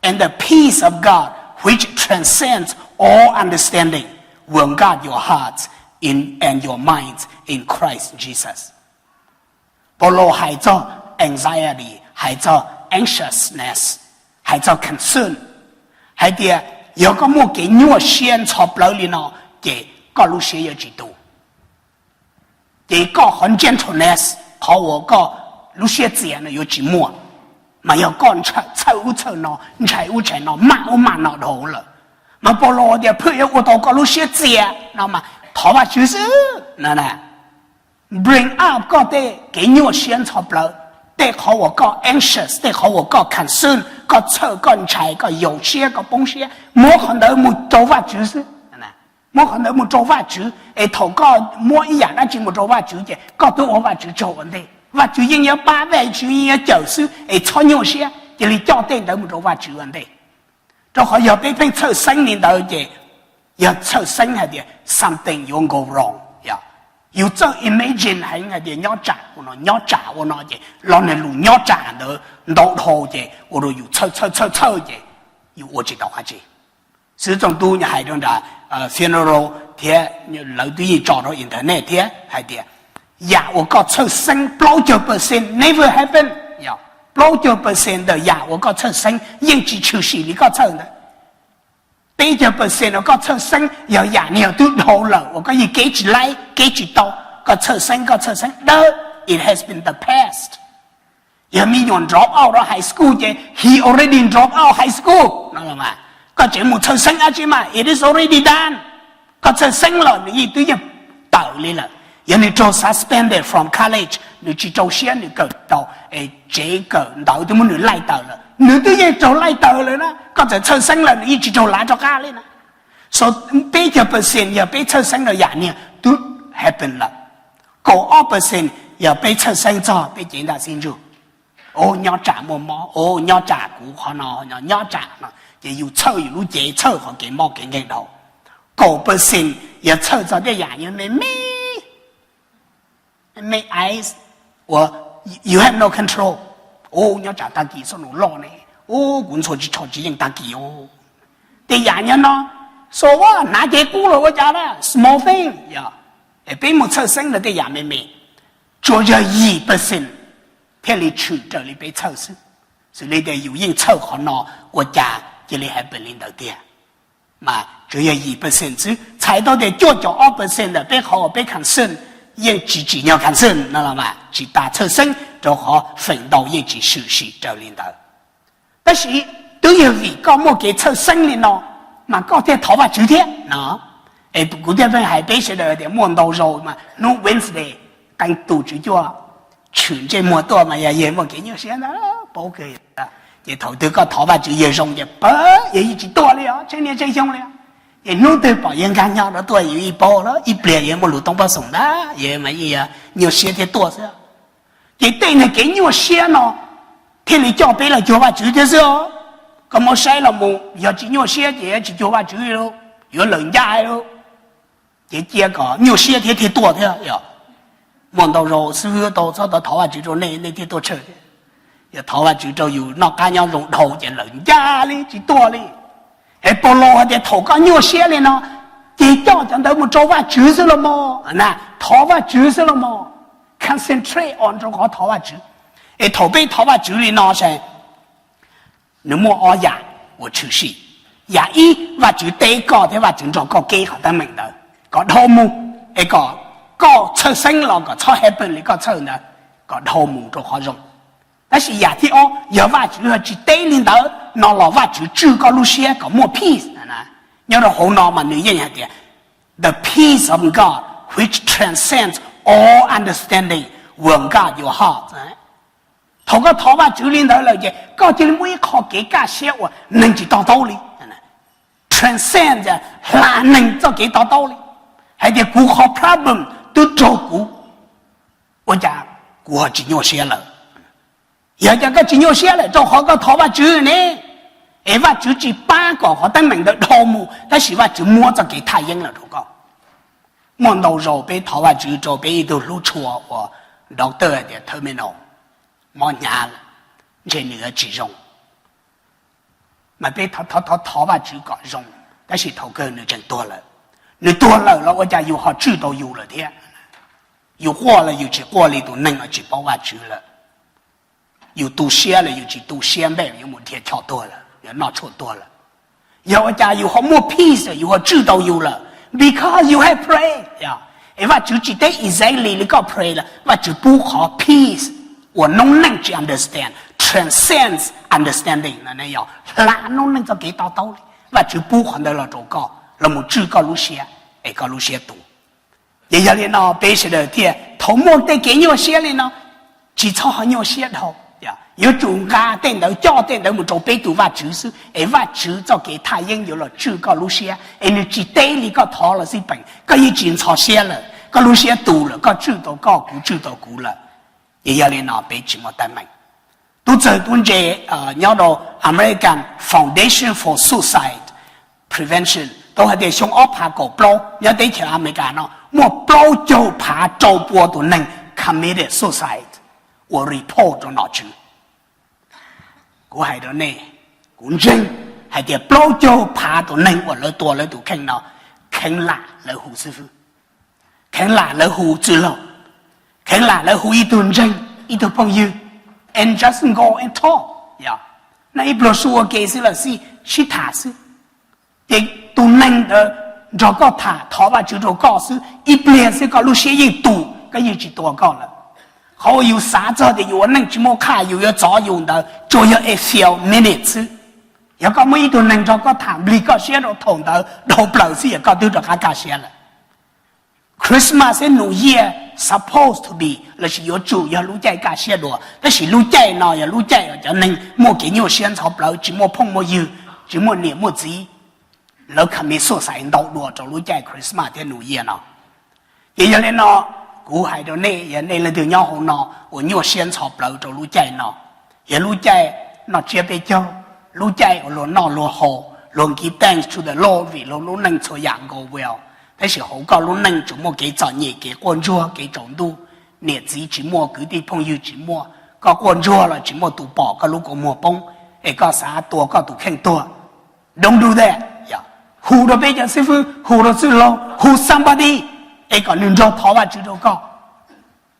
and the peace of God, which transcends all understanding, will guard your hearts in, and your minds in Christ Jesus. Paulus hais txog anxiety, hais txog anxiousness, hais txog concern, hais tias yog koj muaj kev nyuaj siab ntxhov plawv li no, ces koj lub siab yuav tsis tu. Ces koj qhov gentleness, qhov uas koj lub siab txias no yuav tsis muaj, mas yog koj txhawj ub txhawj no, ntshai ub ntshai no, maj ub maj no dhau lawm. Mas Paulus tias pheej yuav ua tau koj lub siab txias no mas thov Vajtswv xwb no. Bring up koj tej kev nyuaj siab ntxhov plawv, tej qhov uas koj anxious, tej qhov uas koj concern, koj txhawj, koj ntshai, koj yaus siab, koj poob siab, muab qhov ntawd mus rau Vajtswv xwb. Muab qhov ntawd mus rau Vajtswv, es thaum koj muab ib yam dab tsi mus rau Vajtswv ces koj twb ua Vajtswv tsaug ua ntej. Vajtswv yeej yuav pab, Vajtswv yeej yuav cawm xwb, es txhob nyuaj siab, cia li coj tej ntawd mus rau Vajtswv ua ntej. Rau qhov yog peb pheej txhawj xeeb li ntawd ces yog txhawj xeeb hais tias something yuav go wrong. Yus txawj imagine heev hais tias nyob tsam ua no, nyob tsam ua no, ces los nws lus nyob tsam ntawd ntau dhau ces ua rau yus txhawj txhawj txhawj txhawj ces yus ua tsis tau dab tsi. Xwv Txoos Tub hais rau nram funeral thiab lawv twb yeej tso rau internet thiab hais tias yam uas koj txhawj xeeb plaub caug percent never happen. Plaub caug percent ntawm yam uas koj txhawj xeeb yeej tsis tshwm sim li koj txhawj ntawd. Peb caug percent uas koj txhawj xeeb yog yam niag twb dhau lawm uas koj yeej kev tsis laib kev tsis tau. Koj txhawj xeeb, koj txhawj xeeb dawb, it has been the past. Yog me nyuam drop out of high school ces he already drop out high school no. Koj tseem mus txhawj xeeb dab tsi mas it is already done. Koj txhawj xeeb los nws yeej twb yeej tawm li lawm. Yog nws raug suspended from college, nws tsis rau siab nws kawm tau, tsev kawm ntawv twb muab nws laij tawm lawm, nws twb yeej raug laij tawm lawm na. Koj txawm txhawj xeeb lawm nws yeej tsis raug lav rov qab li na. So peb caug percent yog peb txhawj xeeb rau yam niag twb happen lawm. Kaum ob percent yog peb txhawj xeeb txog peb cev ntaj xib ntsug. Ub, nyob tsam muaj mob, ub, nyob tsam kuv qhov no, nyob tsam no, ces yus txhawj yus lub cev, txhawj qhov kev mob kev nkeeg dhau. Kaum percent yog txhawj txog tej yam nyuag me me, me ice uas you have no control. Ub, nyob tsam tag kis xob nus loj ne, ub, kuv ntxhua tsis tsho tsis yeej tag kis. Tej yam nyuag no, so what, hnav cev qub los ua cas na, small thing. Yog peb mus txhawj xeeb rau tej yam me me, tsuas yog yim percent thiaj li tshwm raws li peb txhawj xwb. Xws li tias yus yeej txhawj qhov no, ua cas cia li happen li ntawd tiag. Mas tsuas yog yim percent xwb, txhais tau tias cuaj caum ob percent ntawm peb qhov uas peb concern yeej tsis tsim nyog concern no los mas tsis tas txhawj xeeb, rau qhov feem ntau yeej tsis tshwm sim raws li ntawd. Tab sis twb yog vim koj muaj kev txhawj xeeb li no mas koj thiaj thov Vajtswv thiab no. Es kuv thiaj pheej hais peb sawv daws tias muaj ntau zaus mas hnub Wednesday qee tus tswv cuaj tshwm ntsej muag tuaj mas yog yawg muaj kev nyuaj siab ntag, paub kawg. Ces thaum twg koj thov Vajtswv yawg zoo ces pab yawg yeej tsis tuaj li os, tsheej niaj tsheej xyoo li os. Ces hnub twg pom yawg nkag nyo rau tuaj yus ib paub los ib pliag yawg muaj lus toob pob xoom ntag, yawg mas yeej yog nyuaj siab thiab tuaj xwb. Ces tej niag kev nyuaj siab no thiaj li coj peb los cuag Vajtswv thiab xwb. Koj muab saib los mus yog tsis nyuaj siab ces tsis cuag Vajtswv li, yuav lawm ncaj li. Ces cia kom nyuaj siab thiab thiaj tuaj thiab yog. Muaj ntau zaus xib hwb tau txhob tau thov Vajtswv rau nej, nej thiaj tuaj tshwm thiab. Yog thov Vajtswv rau yus noj qab nyob zoo dhau ces lawm ncaj li tsis tuaj li. Es Paulus hais tias thaum koj nyuaj siab li no, ces coj cov ntawd mus rau Vajtswv xwb los mas, thov Vajtswv xwb los mas, concentrate on rau qhov thov Vajtswv. Es thaum peb thov Vajtswv li no ces nws muaj ob yam uas tshwm sim. Yam ib, Vajtswv teb koj thiab Vajtswv nrog koj kev qhov teeb meem ntawd kom dhau mus, es kom koj txhawj xeeb los kom txhob happen li koj txhawj ntawd, kom dhau mus rau qhov zoo. Tab sis yam thib ob, yog Vajtswv tsis teb li ntawd no los Vajtswv tswj koj lub siab kom muaj peace. Nyob rau hauv no mas nws yeej hais tias, the peace of God which transcends all understanding will guard your heart. Thaum koj thov Vajtswv li ntawd lawm ces koj cia li muaj ib qho kev kaj siab uas neeg tsis to taub li, transcend, hla neeg txoj kev to taub li, hais tias kuv qhov problem twb raug kuv, ua cas kuv ho tsis nyuaj siab lawm? Yog cas koj tsis nyuaj siab lawm? Rau qhov koj thov Vajtswv ne, es Vajtswv tsis pab kom qhov teeb meem ntawd dhau mus, tab sis Vajtswv muab txoj kev thaj yeeb los rau koj. Muaj ntau zaus peb thov Vajtswv rau peb ib tug hlub tshua uas doctor hais tias terminal, mob hnyav lawm, ntshe nws yuav tsis zoo. Mas peb thov thov thov Vajtswv kom zoo, tab sis thaum kawg nws tseem tuag lawm. Nws tuag lawm los ua cas yus ho tswj tau yus lawm thiab? Yus quaj los yus tsis quaj li tus neeg uas tsis paub Vajtswv lawm. Yus tu siab los yus tsis tu siab npaum yuav mus dhia choj tuag lawm, yuav noj tshuaj tuag lawm. Yog ua cas yus ho muaj peace, yus ho tswj tau yus lawm? Because you have pray. Es Vajtswv tsis teb exactly li koj pray lawm, Vajtswv pub qhov peace uas noob neej tsis understand, transcends understanding no, yog hla noob neej txoj kev to taub li. Vajtswv pub qhov ntawd los rau koj, los mus tswj koj lub siab, es koj lub siab tu. Ces yog li no peb sawv daws thiaj thaum muaj tej kev nyuaj siab li no, tsis txhob ho nyuaj siab dhau. Yuav tsum nqa tej ntawd, coj tej ntawd mus rau peb tus Vajtswv xwb, es Vajtswv txoj kev thaj yeeb yuav los tswj koj lub siab, es nws tsis teb li koj thov los xij peem, koj yeej tsis ntxhov siab lawm, koj lub siab tu lawm, koj tswj tau koj, kuv tswj tau kuv lawm. Ces yog li no peb tsis muaj teeb meem. Tub txawg tub ntse nyob rau American Foundation for Suicide Prevention tau hais tias xyoo ob phav kaum plaub nyob teb chaws Amelikas no muaj plaub caug phav rau pua tus neeg committed suicide uas report rau nom tswv. Kuv hais rau nej, kuv ntseeg hais tias plaub caug phav tus neeg uas lawv tua lawv tus kheej no, kheev lam lawv hu xib fwb, kheev lam lawv hu txwj laug, kheev lam lawv hu ib tug ntseeg, ib tug phooj ywg, and just go and talk. No ib pluag su ua ke xwb los xij sib tham xwb. Ces tus neeg ntawd nrog koj tham thov Vajtswv rau koj xwb, ib pliag xwb koj lub siab yeej tu, koj yeej tsis tua koj lawm. Qhov uas yus xav txog tias yus ua neej tsis muaj qhaj, yus yuav txov yus ntawd tsuas yog a few minutes xwb. Yog koj muaj ib tug neeg nrog koj tham nplig koj siab rau thaum ntawd, dhau plaws xwb yog koj twb rov qab kaj siab lawm. Christmas thiab New Year supposed to be lossis yuav tsum yog lub caij kaj siab dua, tab sis lub caij no yog lub caij uas cov neeg muaj kev nyuaj siab ntxhov plawv, tsis muaj phooj muaj ywg, tsis muaj niam muaj txiv, lawv commit suicide ntau dua rau lub caij Christmas thiab New Year no. Ces yog li no, kuv hais rau nej, yog nej leej twg nyob hauv no uas nyuaj siab ntxhov plawv rau lub caij no, yog lub caij noj tsiab peb caug, lub caij uas luag noj luag haus, luag give thanks to the Lord vim luag lub neej txhua yam go well, tab sis hauv koj lub neej tsuas muaj kev txom nyem, kev quaj ntsuag, kev tsaus ntuj, niam txiv tsis muaj, kwv tij phooj ywg tsis muaj, koj quaj ntsuag los tsis muaj tus pom koj lub kua muag poob, es koj xav tua koj tus kheej tuag. Don't do that. Hu rau peb cov xib fwb, hu rau txwj laug, hu somebody, es kom nws nrog thov Vajtswv rau koj.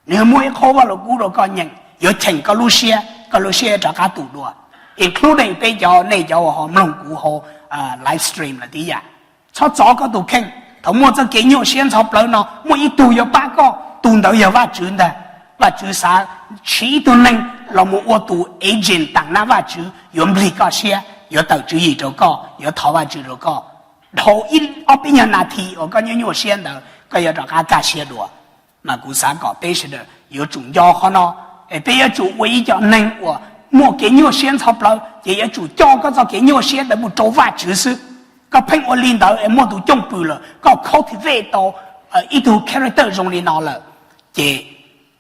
Nws muaj ib qho Vajluskub rau koj nyeem, yuav cheem koj lub siab, koj lub siab rov qab tu dua. Including peb cov, nej cov uas ho mloog kuv hauv live stream lawm tib yam. Txhob txov koj tus kheej. Thaum muaj txoj kev nyuaj siab ntxhov plawv no, muaj ib tug yuav pab koj, tus ntawd yog Vajtswv ntag. Vajtswv xav siv ib tug neeg los mus ua tus agent taam nab Vajtswv, yuav nplig koj siab, yuav tawm tswv yim rau koj, yuav thov Vajtswv rau koj. Dhau ib ob peb nyuag nas this uas koj nyuaj nyuaj siab ntawd, koj yuav rov qab kaj siab dua. Mas kuv xav kom peb sawv daws yuav tsum nco qhov no, es peb yuav tsum ua ib co neeg uas muaj kev nyuaj siab ntxhov plawv, ces yuav tsum coj koj txoj kev nyuaj siab ntawd mus rau Vajtswv xwb. Koj pheej ua li ntawd es muaj tus cwj pwm lawm, koj cultivate tau ib tug character zoo li no lawm, ces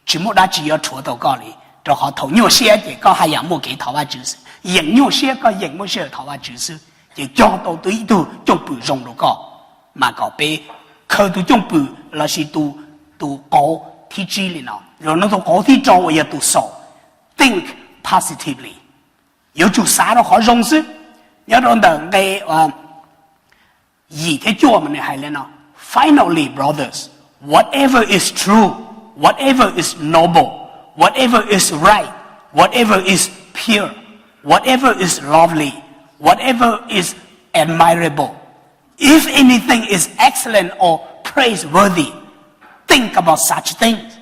tsis muaj dab tsi yuav rhuav tau koj li, rau qhov thaum nyuaj siab ces koj haj yam muaj kev thov Vajtswv xwb, yeem nyuaj siab koj yeem muaj sij hawm thov Vajtswv xwb, ces cog tau tus ib tug cwj pwm zoo rau koj. Mas kom peb khaws tus cwj pwm lossis tus qauv thib tsib li no, los no tus qauv thib rau uas yog tus xaus, think positively, yuav tsum xav rau qhov zoo xwb. Nyob rau ntawm nqe yim thiab cuaj mas nws hais li no: Finally, brothers, whatever is true, whatever is noble, whatever is right, whatever is pure, whatever is lovely, whatever is admirable, if anything is excellent or praiseworthy, think about such things.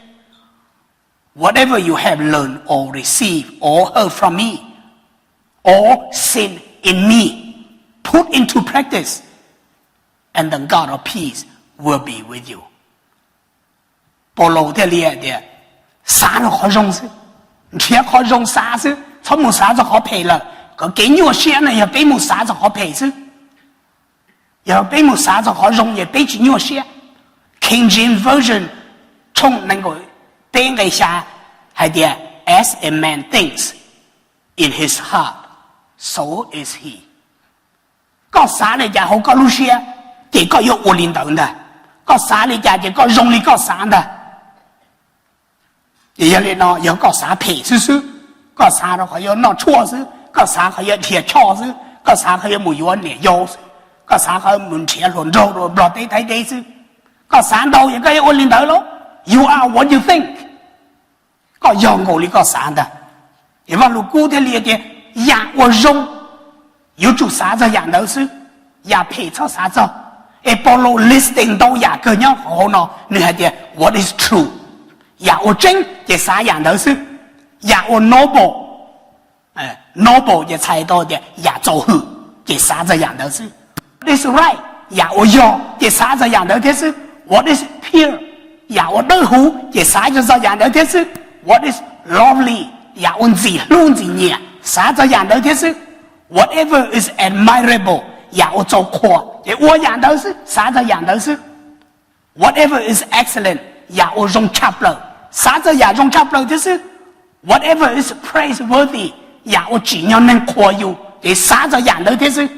Whatever you have learned or received or heard from me or seen in me, put into practice, and the God of peace will be with you. Paulus thiaj li hais tias, xav rau qhov zoo xwb, nrhiav qhov zoo xav xwb, txhob mus xav txog qhov phem lawm. Kom kev nyuaj siab no yog peb mus xav txog qhov phem xwb. Yog peb mus xav txog qhov zoo ces peb tsis nyuaj siab. King James Version tshooj nees nkaum peb nqe xya hais tias, as a man thinks in his heart, so is he. Koj xav li cas hauv koj lub siab, ces koj yuav ua li ntawd ntag. Koj xav li cas ces koj zoo li koj xav ntag. Ces yog li no, yog koj xav phem xwb xwb, koj xav rau qhov yuav noj tshuaj xwb, koj xav qhov yuav dhia choj xwb, koj xav qhov yuav mus yuav niam yau xwb, koj xav qhov mus nrhiav hluas nraug rau Nplog teb Thaib teb xwb, koj xav ntau ces koj yuav ua li ntawd lauj. You are what you think. Koj yog nkaus li koj xav ntag. Es Vaj Lug Kub thiaj li tias, yam uas zoo yuav tsum xav txog yam ntawd xwb, yam phem txhob xav txog. Es Paulus listing ntau yam kawg nyob hauv no, nws hais tias what is true, yam uas tseeb ces xav yam ntawd xwb. Yam uas noble, noble ces txhais tau tias yam txaus hwm, ces xav txog yam ntawd xwb. What is right, yam uas yog ces xav txog yam ntawd thiab xwb. What is pure, yam uas dawb huv ces xav txog yam ntawd thiab xwb. What is lovely, yam uas ntxim hlub ntxim nyiam, xav txog yam ntawd thiab xwb. Whatever is admirable, yam uas txaus qhuas ces ua yam ntawd xwb, xav txog yam ntawd xwb. Whatever is excellent, yam uas zoo tshaj plaws, xav txog yam zoo tshaj plaws thiab xwb. Whatever is praiseworthy, yam uas tsim nyog neeg qhuas yus ces xav txog yam ntawd thiab xwb.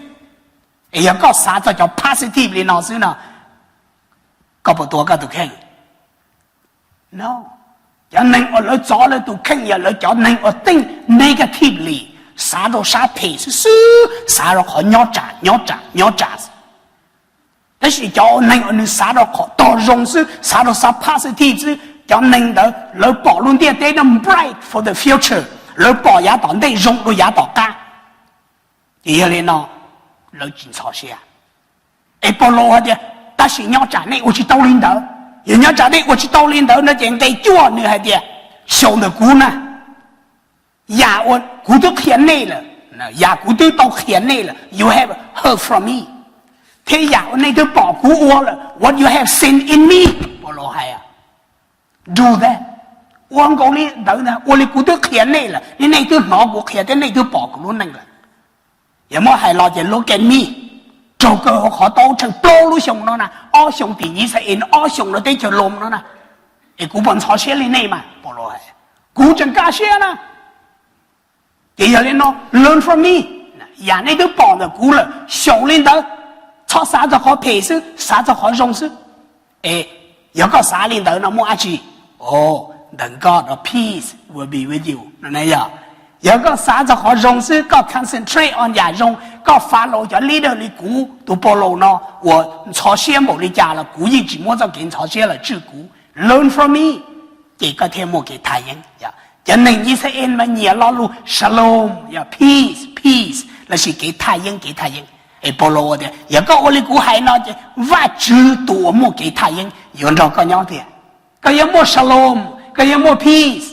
Es yog koj xav txog cov positive li no xwb no, koj puas tuav koj tus kheej? No. Cov neeg uas lawv txov lawv tus kheej yog lawv cov neeg uas think negatively, xav rau sab phem xwb xwb, xav rau qhov nyob tsam nyob tsam nyob tsam. Tab sis cov neeg uas nws xav rau qhov tog zoo xwb, xav rau sab positive xwb, cov neeg ntawd lawv pom lub ntiaj teb no bright for the future, lawv pom yav tom ntej zoo dua yav tom qab. Ces yog li no, lawv tsis ntxhov siab. Es Paulus hais tias, tab sis nyob tsam nej ua tsis tau li ntawd. Yog nyob tsam nej ua tsis tau li ntawd no ces nqe cuaj nws hais tias, xyaum ntawm kuv na, yam uas kuv twb qhia nej lawm, yam kuv twb tau qhia nej lawm, you have heard from me, thiab yam uas nej twb pom kuv ua lawm, what you have seen in me, Paulus hais, do that, ua nkaus li ntawd ntag, ua li kuv twb qhia nej lawm, nej twb hnov kuv qhia thiab nej twb pom kuv lub neej lawm. Yog muab hais los ces look at me, raug kaw hauv qhov tau tsheej plaub lub xyoo no na, ob xyoo tim Yixalayees, ob xyoo rau teb chaws Loos no na, es kuv puas ntxhov siab li nej mas? Paulus hais, kuv tseem kaj siab na. Ces yog li no, learn from me, yam nej twb pom ntawm kuv lawm, xyaum li ntawd, txhob xav txog qhov phem xwb, xav txog qhov zoo xwb. Es yog koj xav li ntawd no muaj dab tsi? Oh, the God of peace will be with you no. Yog, yog koj xav txog qhov zoo xwb, koj concentrate on yam zoo, koj follow cov leader li kuv tus Paulus no uas ntxhov siab npaum li cas los kuv yeej tsis muab txoj kev ntxhov siab los tswj kuv. Learn from me, ces koj thiaj muaj kev thaj yeeb. Cov neeg Yixalayees mas nyiam lo lus shalom, yog peace, peace, lossis kev thaj yeeb, kev thaj yeeb. Es Paulus tias yog koj ua li kuv hais no ces Vajtswv tus uas muaj kev thaj yeeb yuav nrog koj nyob tiag. Koj yuav muaj shalom, koj yuav muaj peace.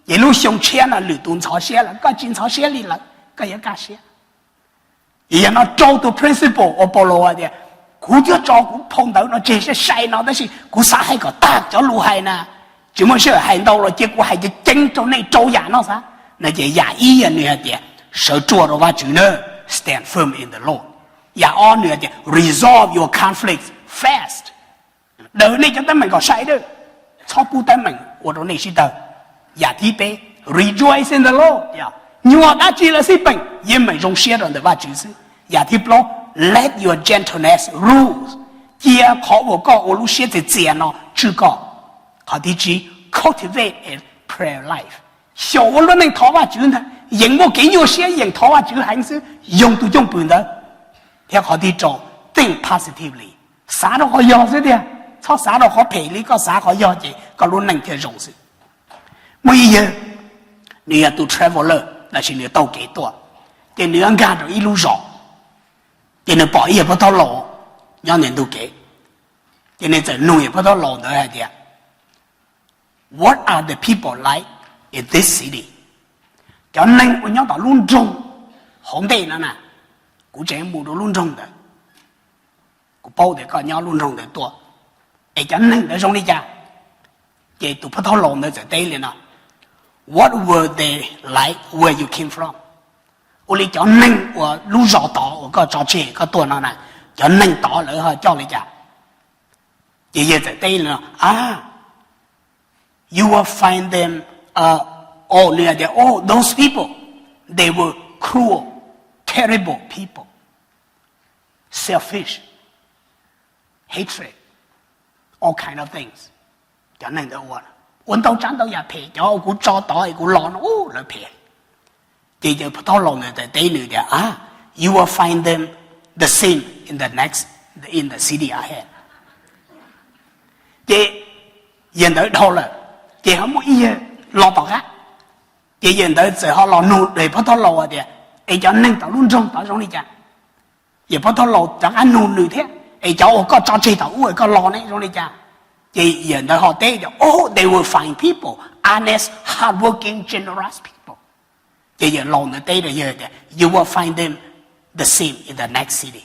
Ces lub xyoo tshiab no lwm tus ntxhov siab lawm, koj tsis ntxhov siab li lawm, koj yuav kaj siab. Yog no rau tus principle uas Paulus hais tias, kuv twb tso kuv phau ntawv no tseg sai sai no tab sis kuv xav hais kom tag cov lus hais na, tsis muaj sij hawm hais ntau los cia kuv hais ceev ceev rau nej rau yam no xav. No ces yam ib yog nws hais tias, sawv ruaj rau Vajtswv na, stand firm in the Lord. Yam ob nws tias resolve your conflict fast, daws nej cov teeb meem kom sai dawb, txhob pub teeb meem ua rau nej sib tawg. Yam thib peb, rejoice in the Lord, yog nyuam dab tsi los xij peem yeej meem zoo siab rau ntawm Vajtswv xwb. Yam thib plaub, let your gentleness rule, cia qhov uas koj ua lub siab txias txias no tswj koj. Qhov thib tsib, cultivate a prayer life, xyaum ua lub neej thov Vajtswv ntag, yeem muaj kev nyuaj siab yeem thov Vajtswv heev xwb, yoog tus cwj pwm ntawd. Thiab qhov thib rau, think positively, xav rau qhov yog xwb tiag, txhob xav rau qhov phem li, koj xav qhov yog ces koj lub neej thiaj zoo xwb. Muaj ib yawg, nws yog tus traveler lossis nws taug kev tuaj, ces nws yuav nkag rau ib lub zos, ces nws pom ib yawg pov thawj laus nyob ntawm ntug kev, ces nws txawm nug yawg pov thawj laus ntawd hais tias, what are the people like in this city? Cov neeg uas nyob tom lub nroog hauv ntej no na, kuv tseem mus rau lub nroog ntawd, kuv paub tias koj nyob lub nroog ntawd tuaj, es cov neeg ntawd zoo li cas? Ces tus pov thawj laus ntawd txawm teb li no, what were they like where you came from? Ua li cov neeg uas lub zos tod uas koj tso tseg koj tuaj no na, cov neeg tod lawv ho coj li cas? Ces yawg txawm teb li no, ah, you will find them, oh, nws tias, oh, those people, they were cruel, terrible people, selfish, hatred, all kind of things. Cov neeg ntawd ua, ua ntau tsav ntau yam phem, cov uas kuv tso tod kuv los no lawv phem. Ces yawg pov thawj laus ntawd teb nws tias, ah, you will find them the same in the next, in the city ahead. Ces yawg ntawd dhau lawm, ces ho muaj ib yawg los tom qab, ces yawg ntawd txawm ho los nug yawg pov thawj laus tias, es cov neeg tom lub nroog tod zoo li cas? Yawg pov thawj laus rov qab nug nws thiab, es cov uas koj tso tseg thaum ub koj los ne zoo li cas? Ces yawg ntawd ho teb tias, oh, they were fine people, honest, hardworking, generous people. Ces yawg laus ntawd teb rau yawg tias, you will find them the same in the next city.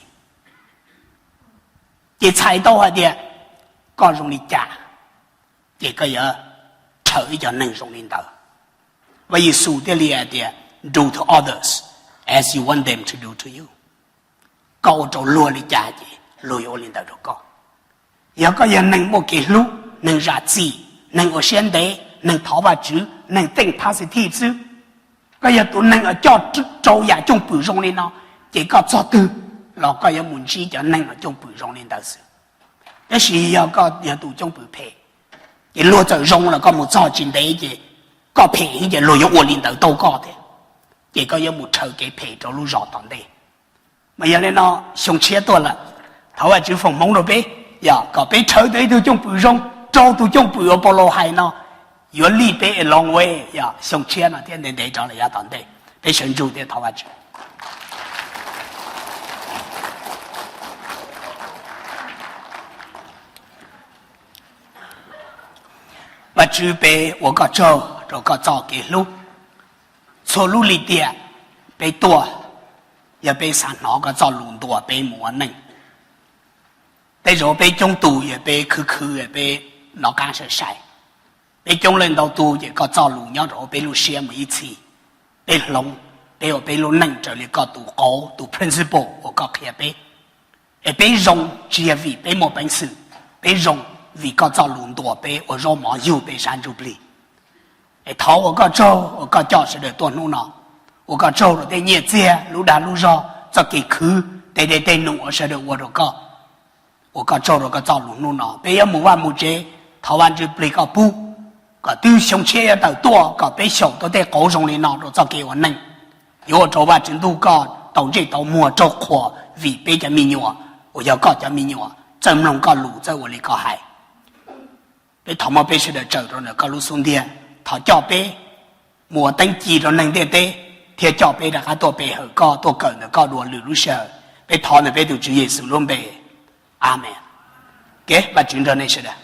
Ces txhais tau hais tias koj zoo li cas, ces koj yuav rhawv ib cov neeg zoo li ntawd. Vaj Yexus thiaj li hais tias, do to others as you want them to do to you. Koj ua rau luag li cas ces luag yuav ua li ntawd rau koj. Yog koj yog neeg muaj kev hlub, neeg zam txim, neeg ua siab ntev, neeg thov Vajtswv, neeg think positive xwb, koj yog tus neeg uas coj rau yam cwj pwm zoo li no, ces koj txog twg los koj yuav mus ntsib cov neeg uas cwj pwm zoo li ntawd xwb. Tab sis yog koj yog tus cwj pwm phem, ces luag txawm zoo los koj mus txog tsis ntev ces koj phem heev ces luag yuav ua li ntawd rau koj thiab, ces koj yuav mus rhawv kev phem rau lub zos tom ntej. Mas yog li no xyoo tshiab tuaj lawm, thov Vajtswv foom hmoov rau peb, yog kom peb rhawv tau ib tug cwj pwm zoo, rau tus cwj pwm uas Paulus hais no yuav lead peb a long way, yog xyoo tshiab no thiab ntev ntev rov los yav tom ntej. Peb sawv ntsug thiab thov Vajtswv. Vajtswv, peb ua koj tsaug rau koj txoj kev hlub. Txhua lub lim tiam peb tuaj, yog peb xav hnov koj txoj lus ntuas peb mus ua neej. Tej zaum peb coob tus yog peb khwv khwv, peb nov qab sai sai. Peb coob leej ntau tus ces koj txoj lus nyob rau peb lub siab mus ib txhis. Peb hloov, peb ua peb lub neej raws li koj tus qauv, tus principle uas koj qhia peb. Es peb zoo tsis yog vim peb muaj peev xwm, peb zoo vim koj txoj lus ntuas peb ua zaub mov yug peb sab ntsuj plig. Es thov ua koj tsaug uas koj coj sawv daws tuaj hnub no, ua koj tsaug rau tej nyiaj txiag, lub dag lub zog, txoj kev khwv, tej dej tej num uas sawv daws ua rau koj. Ua koj tsaug rau koj txoj lus hnub no, peb yuav mus vaj mus tsev, thov Vajtswv plig koj pub, kom twb xyoo tshiab yuav tawm tuaj kom peb xyaum tau tej qauv zoo li no rau txoj kev ua neej. Yuav ua rau Vajtswv ntuj koj tau ntsej tau muag raug qhuas vim peb cov me nyuam uas yog koj cov me nyuam txawj mloog koj lus, txawj ua li koj hais. Peb thov muab peb sawv daws tsaws rau ntawm koj lub xub ntiag, thov coj peb mus ua teeb ci rau neeg ntiaj teb, thiab coj peb rov qab tuaj pe hawm koj, tuaj kawm ntawm koj dua lwm lub sij hawm. Peb thov ntawm peb tus Tswv Yexus lub npe, amees. Kev Vajtswv nrog nej sawv daws.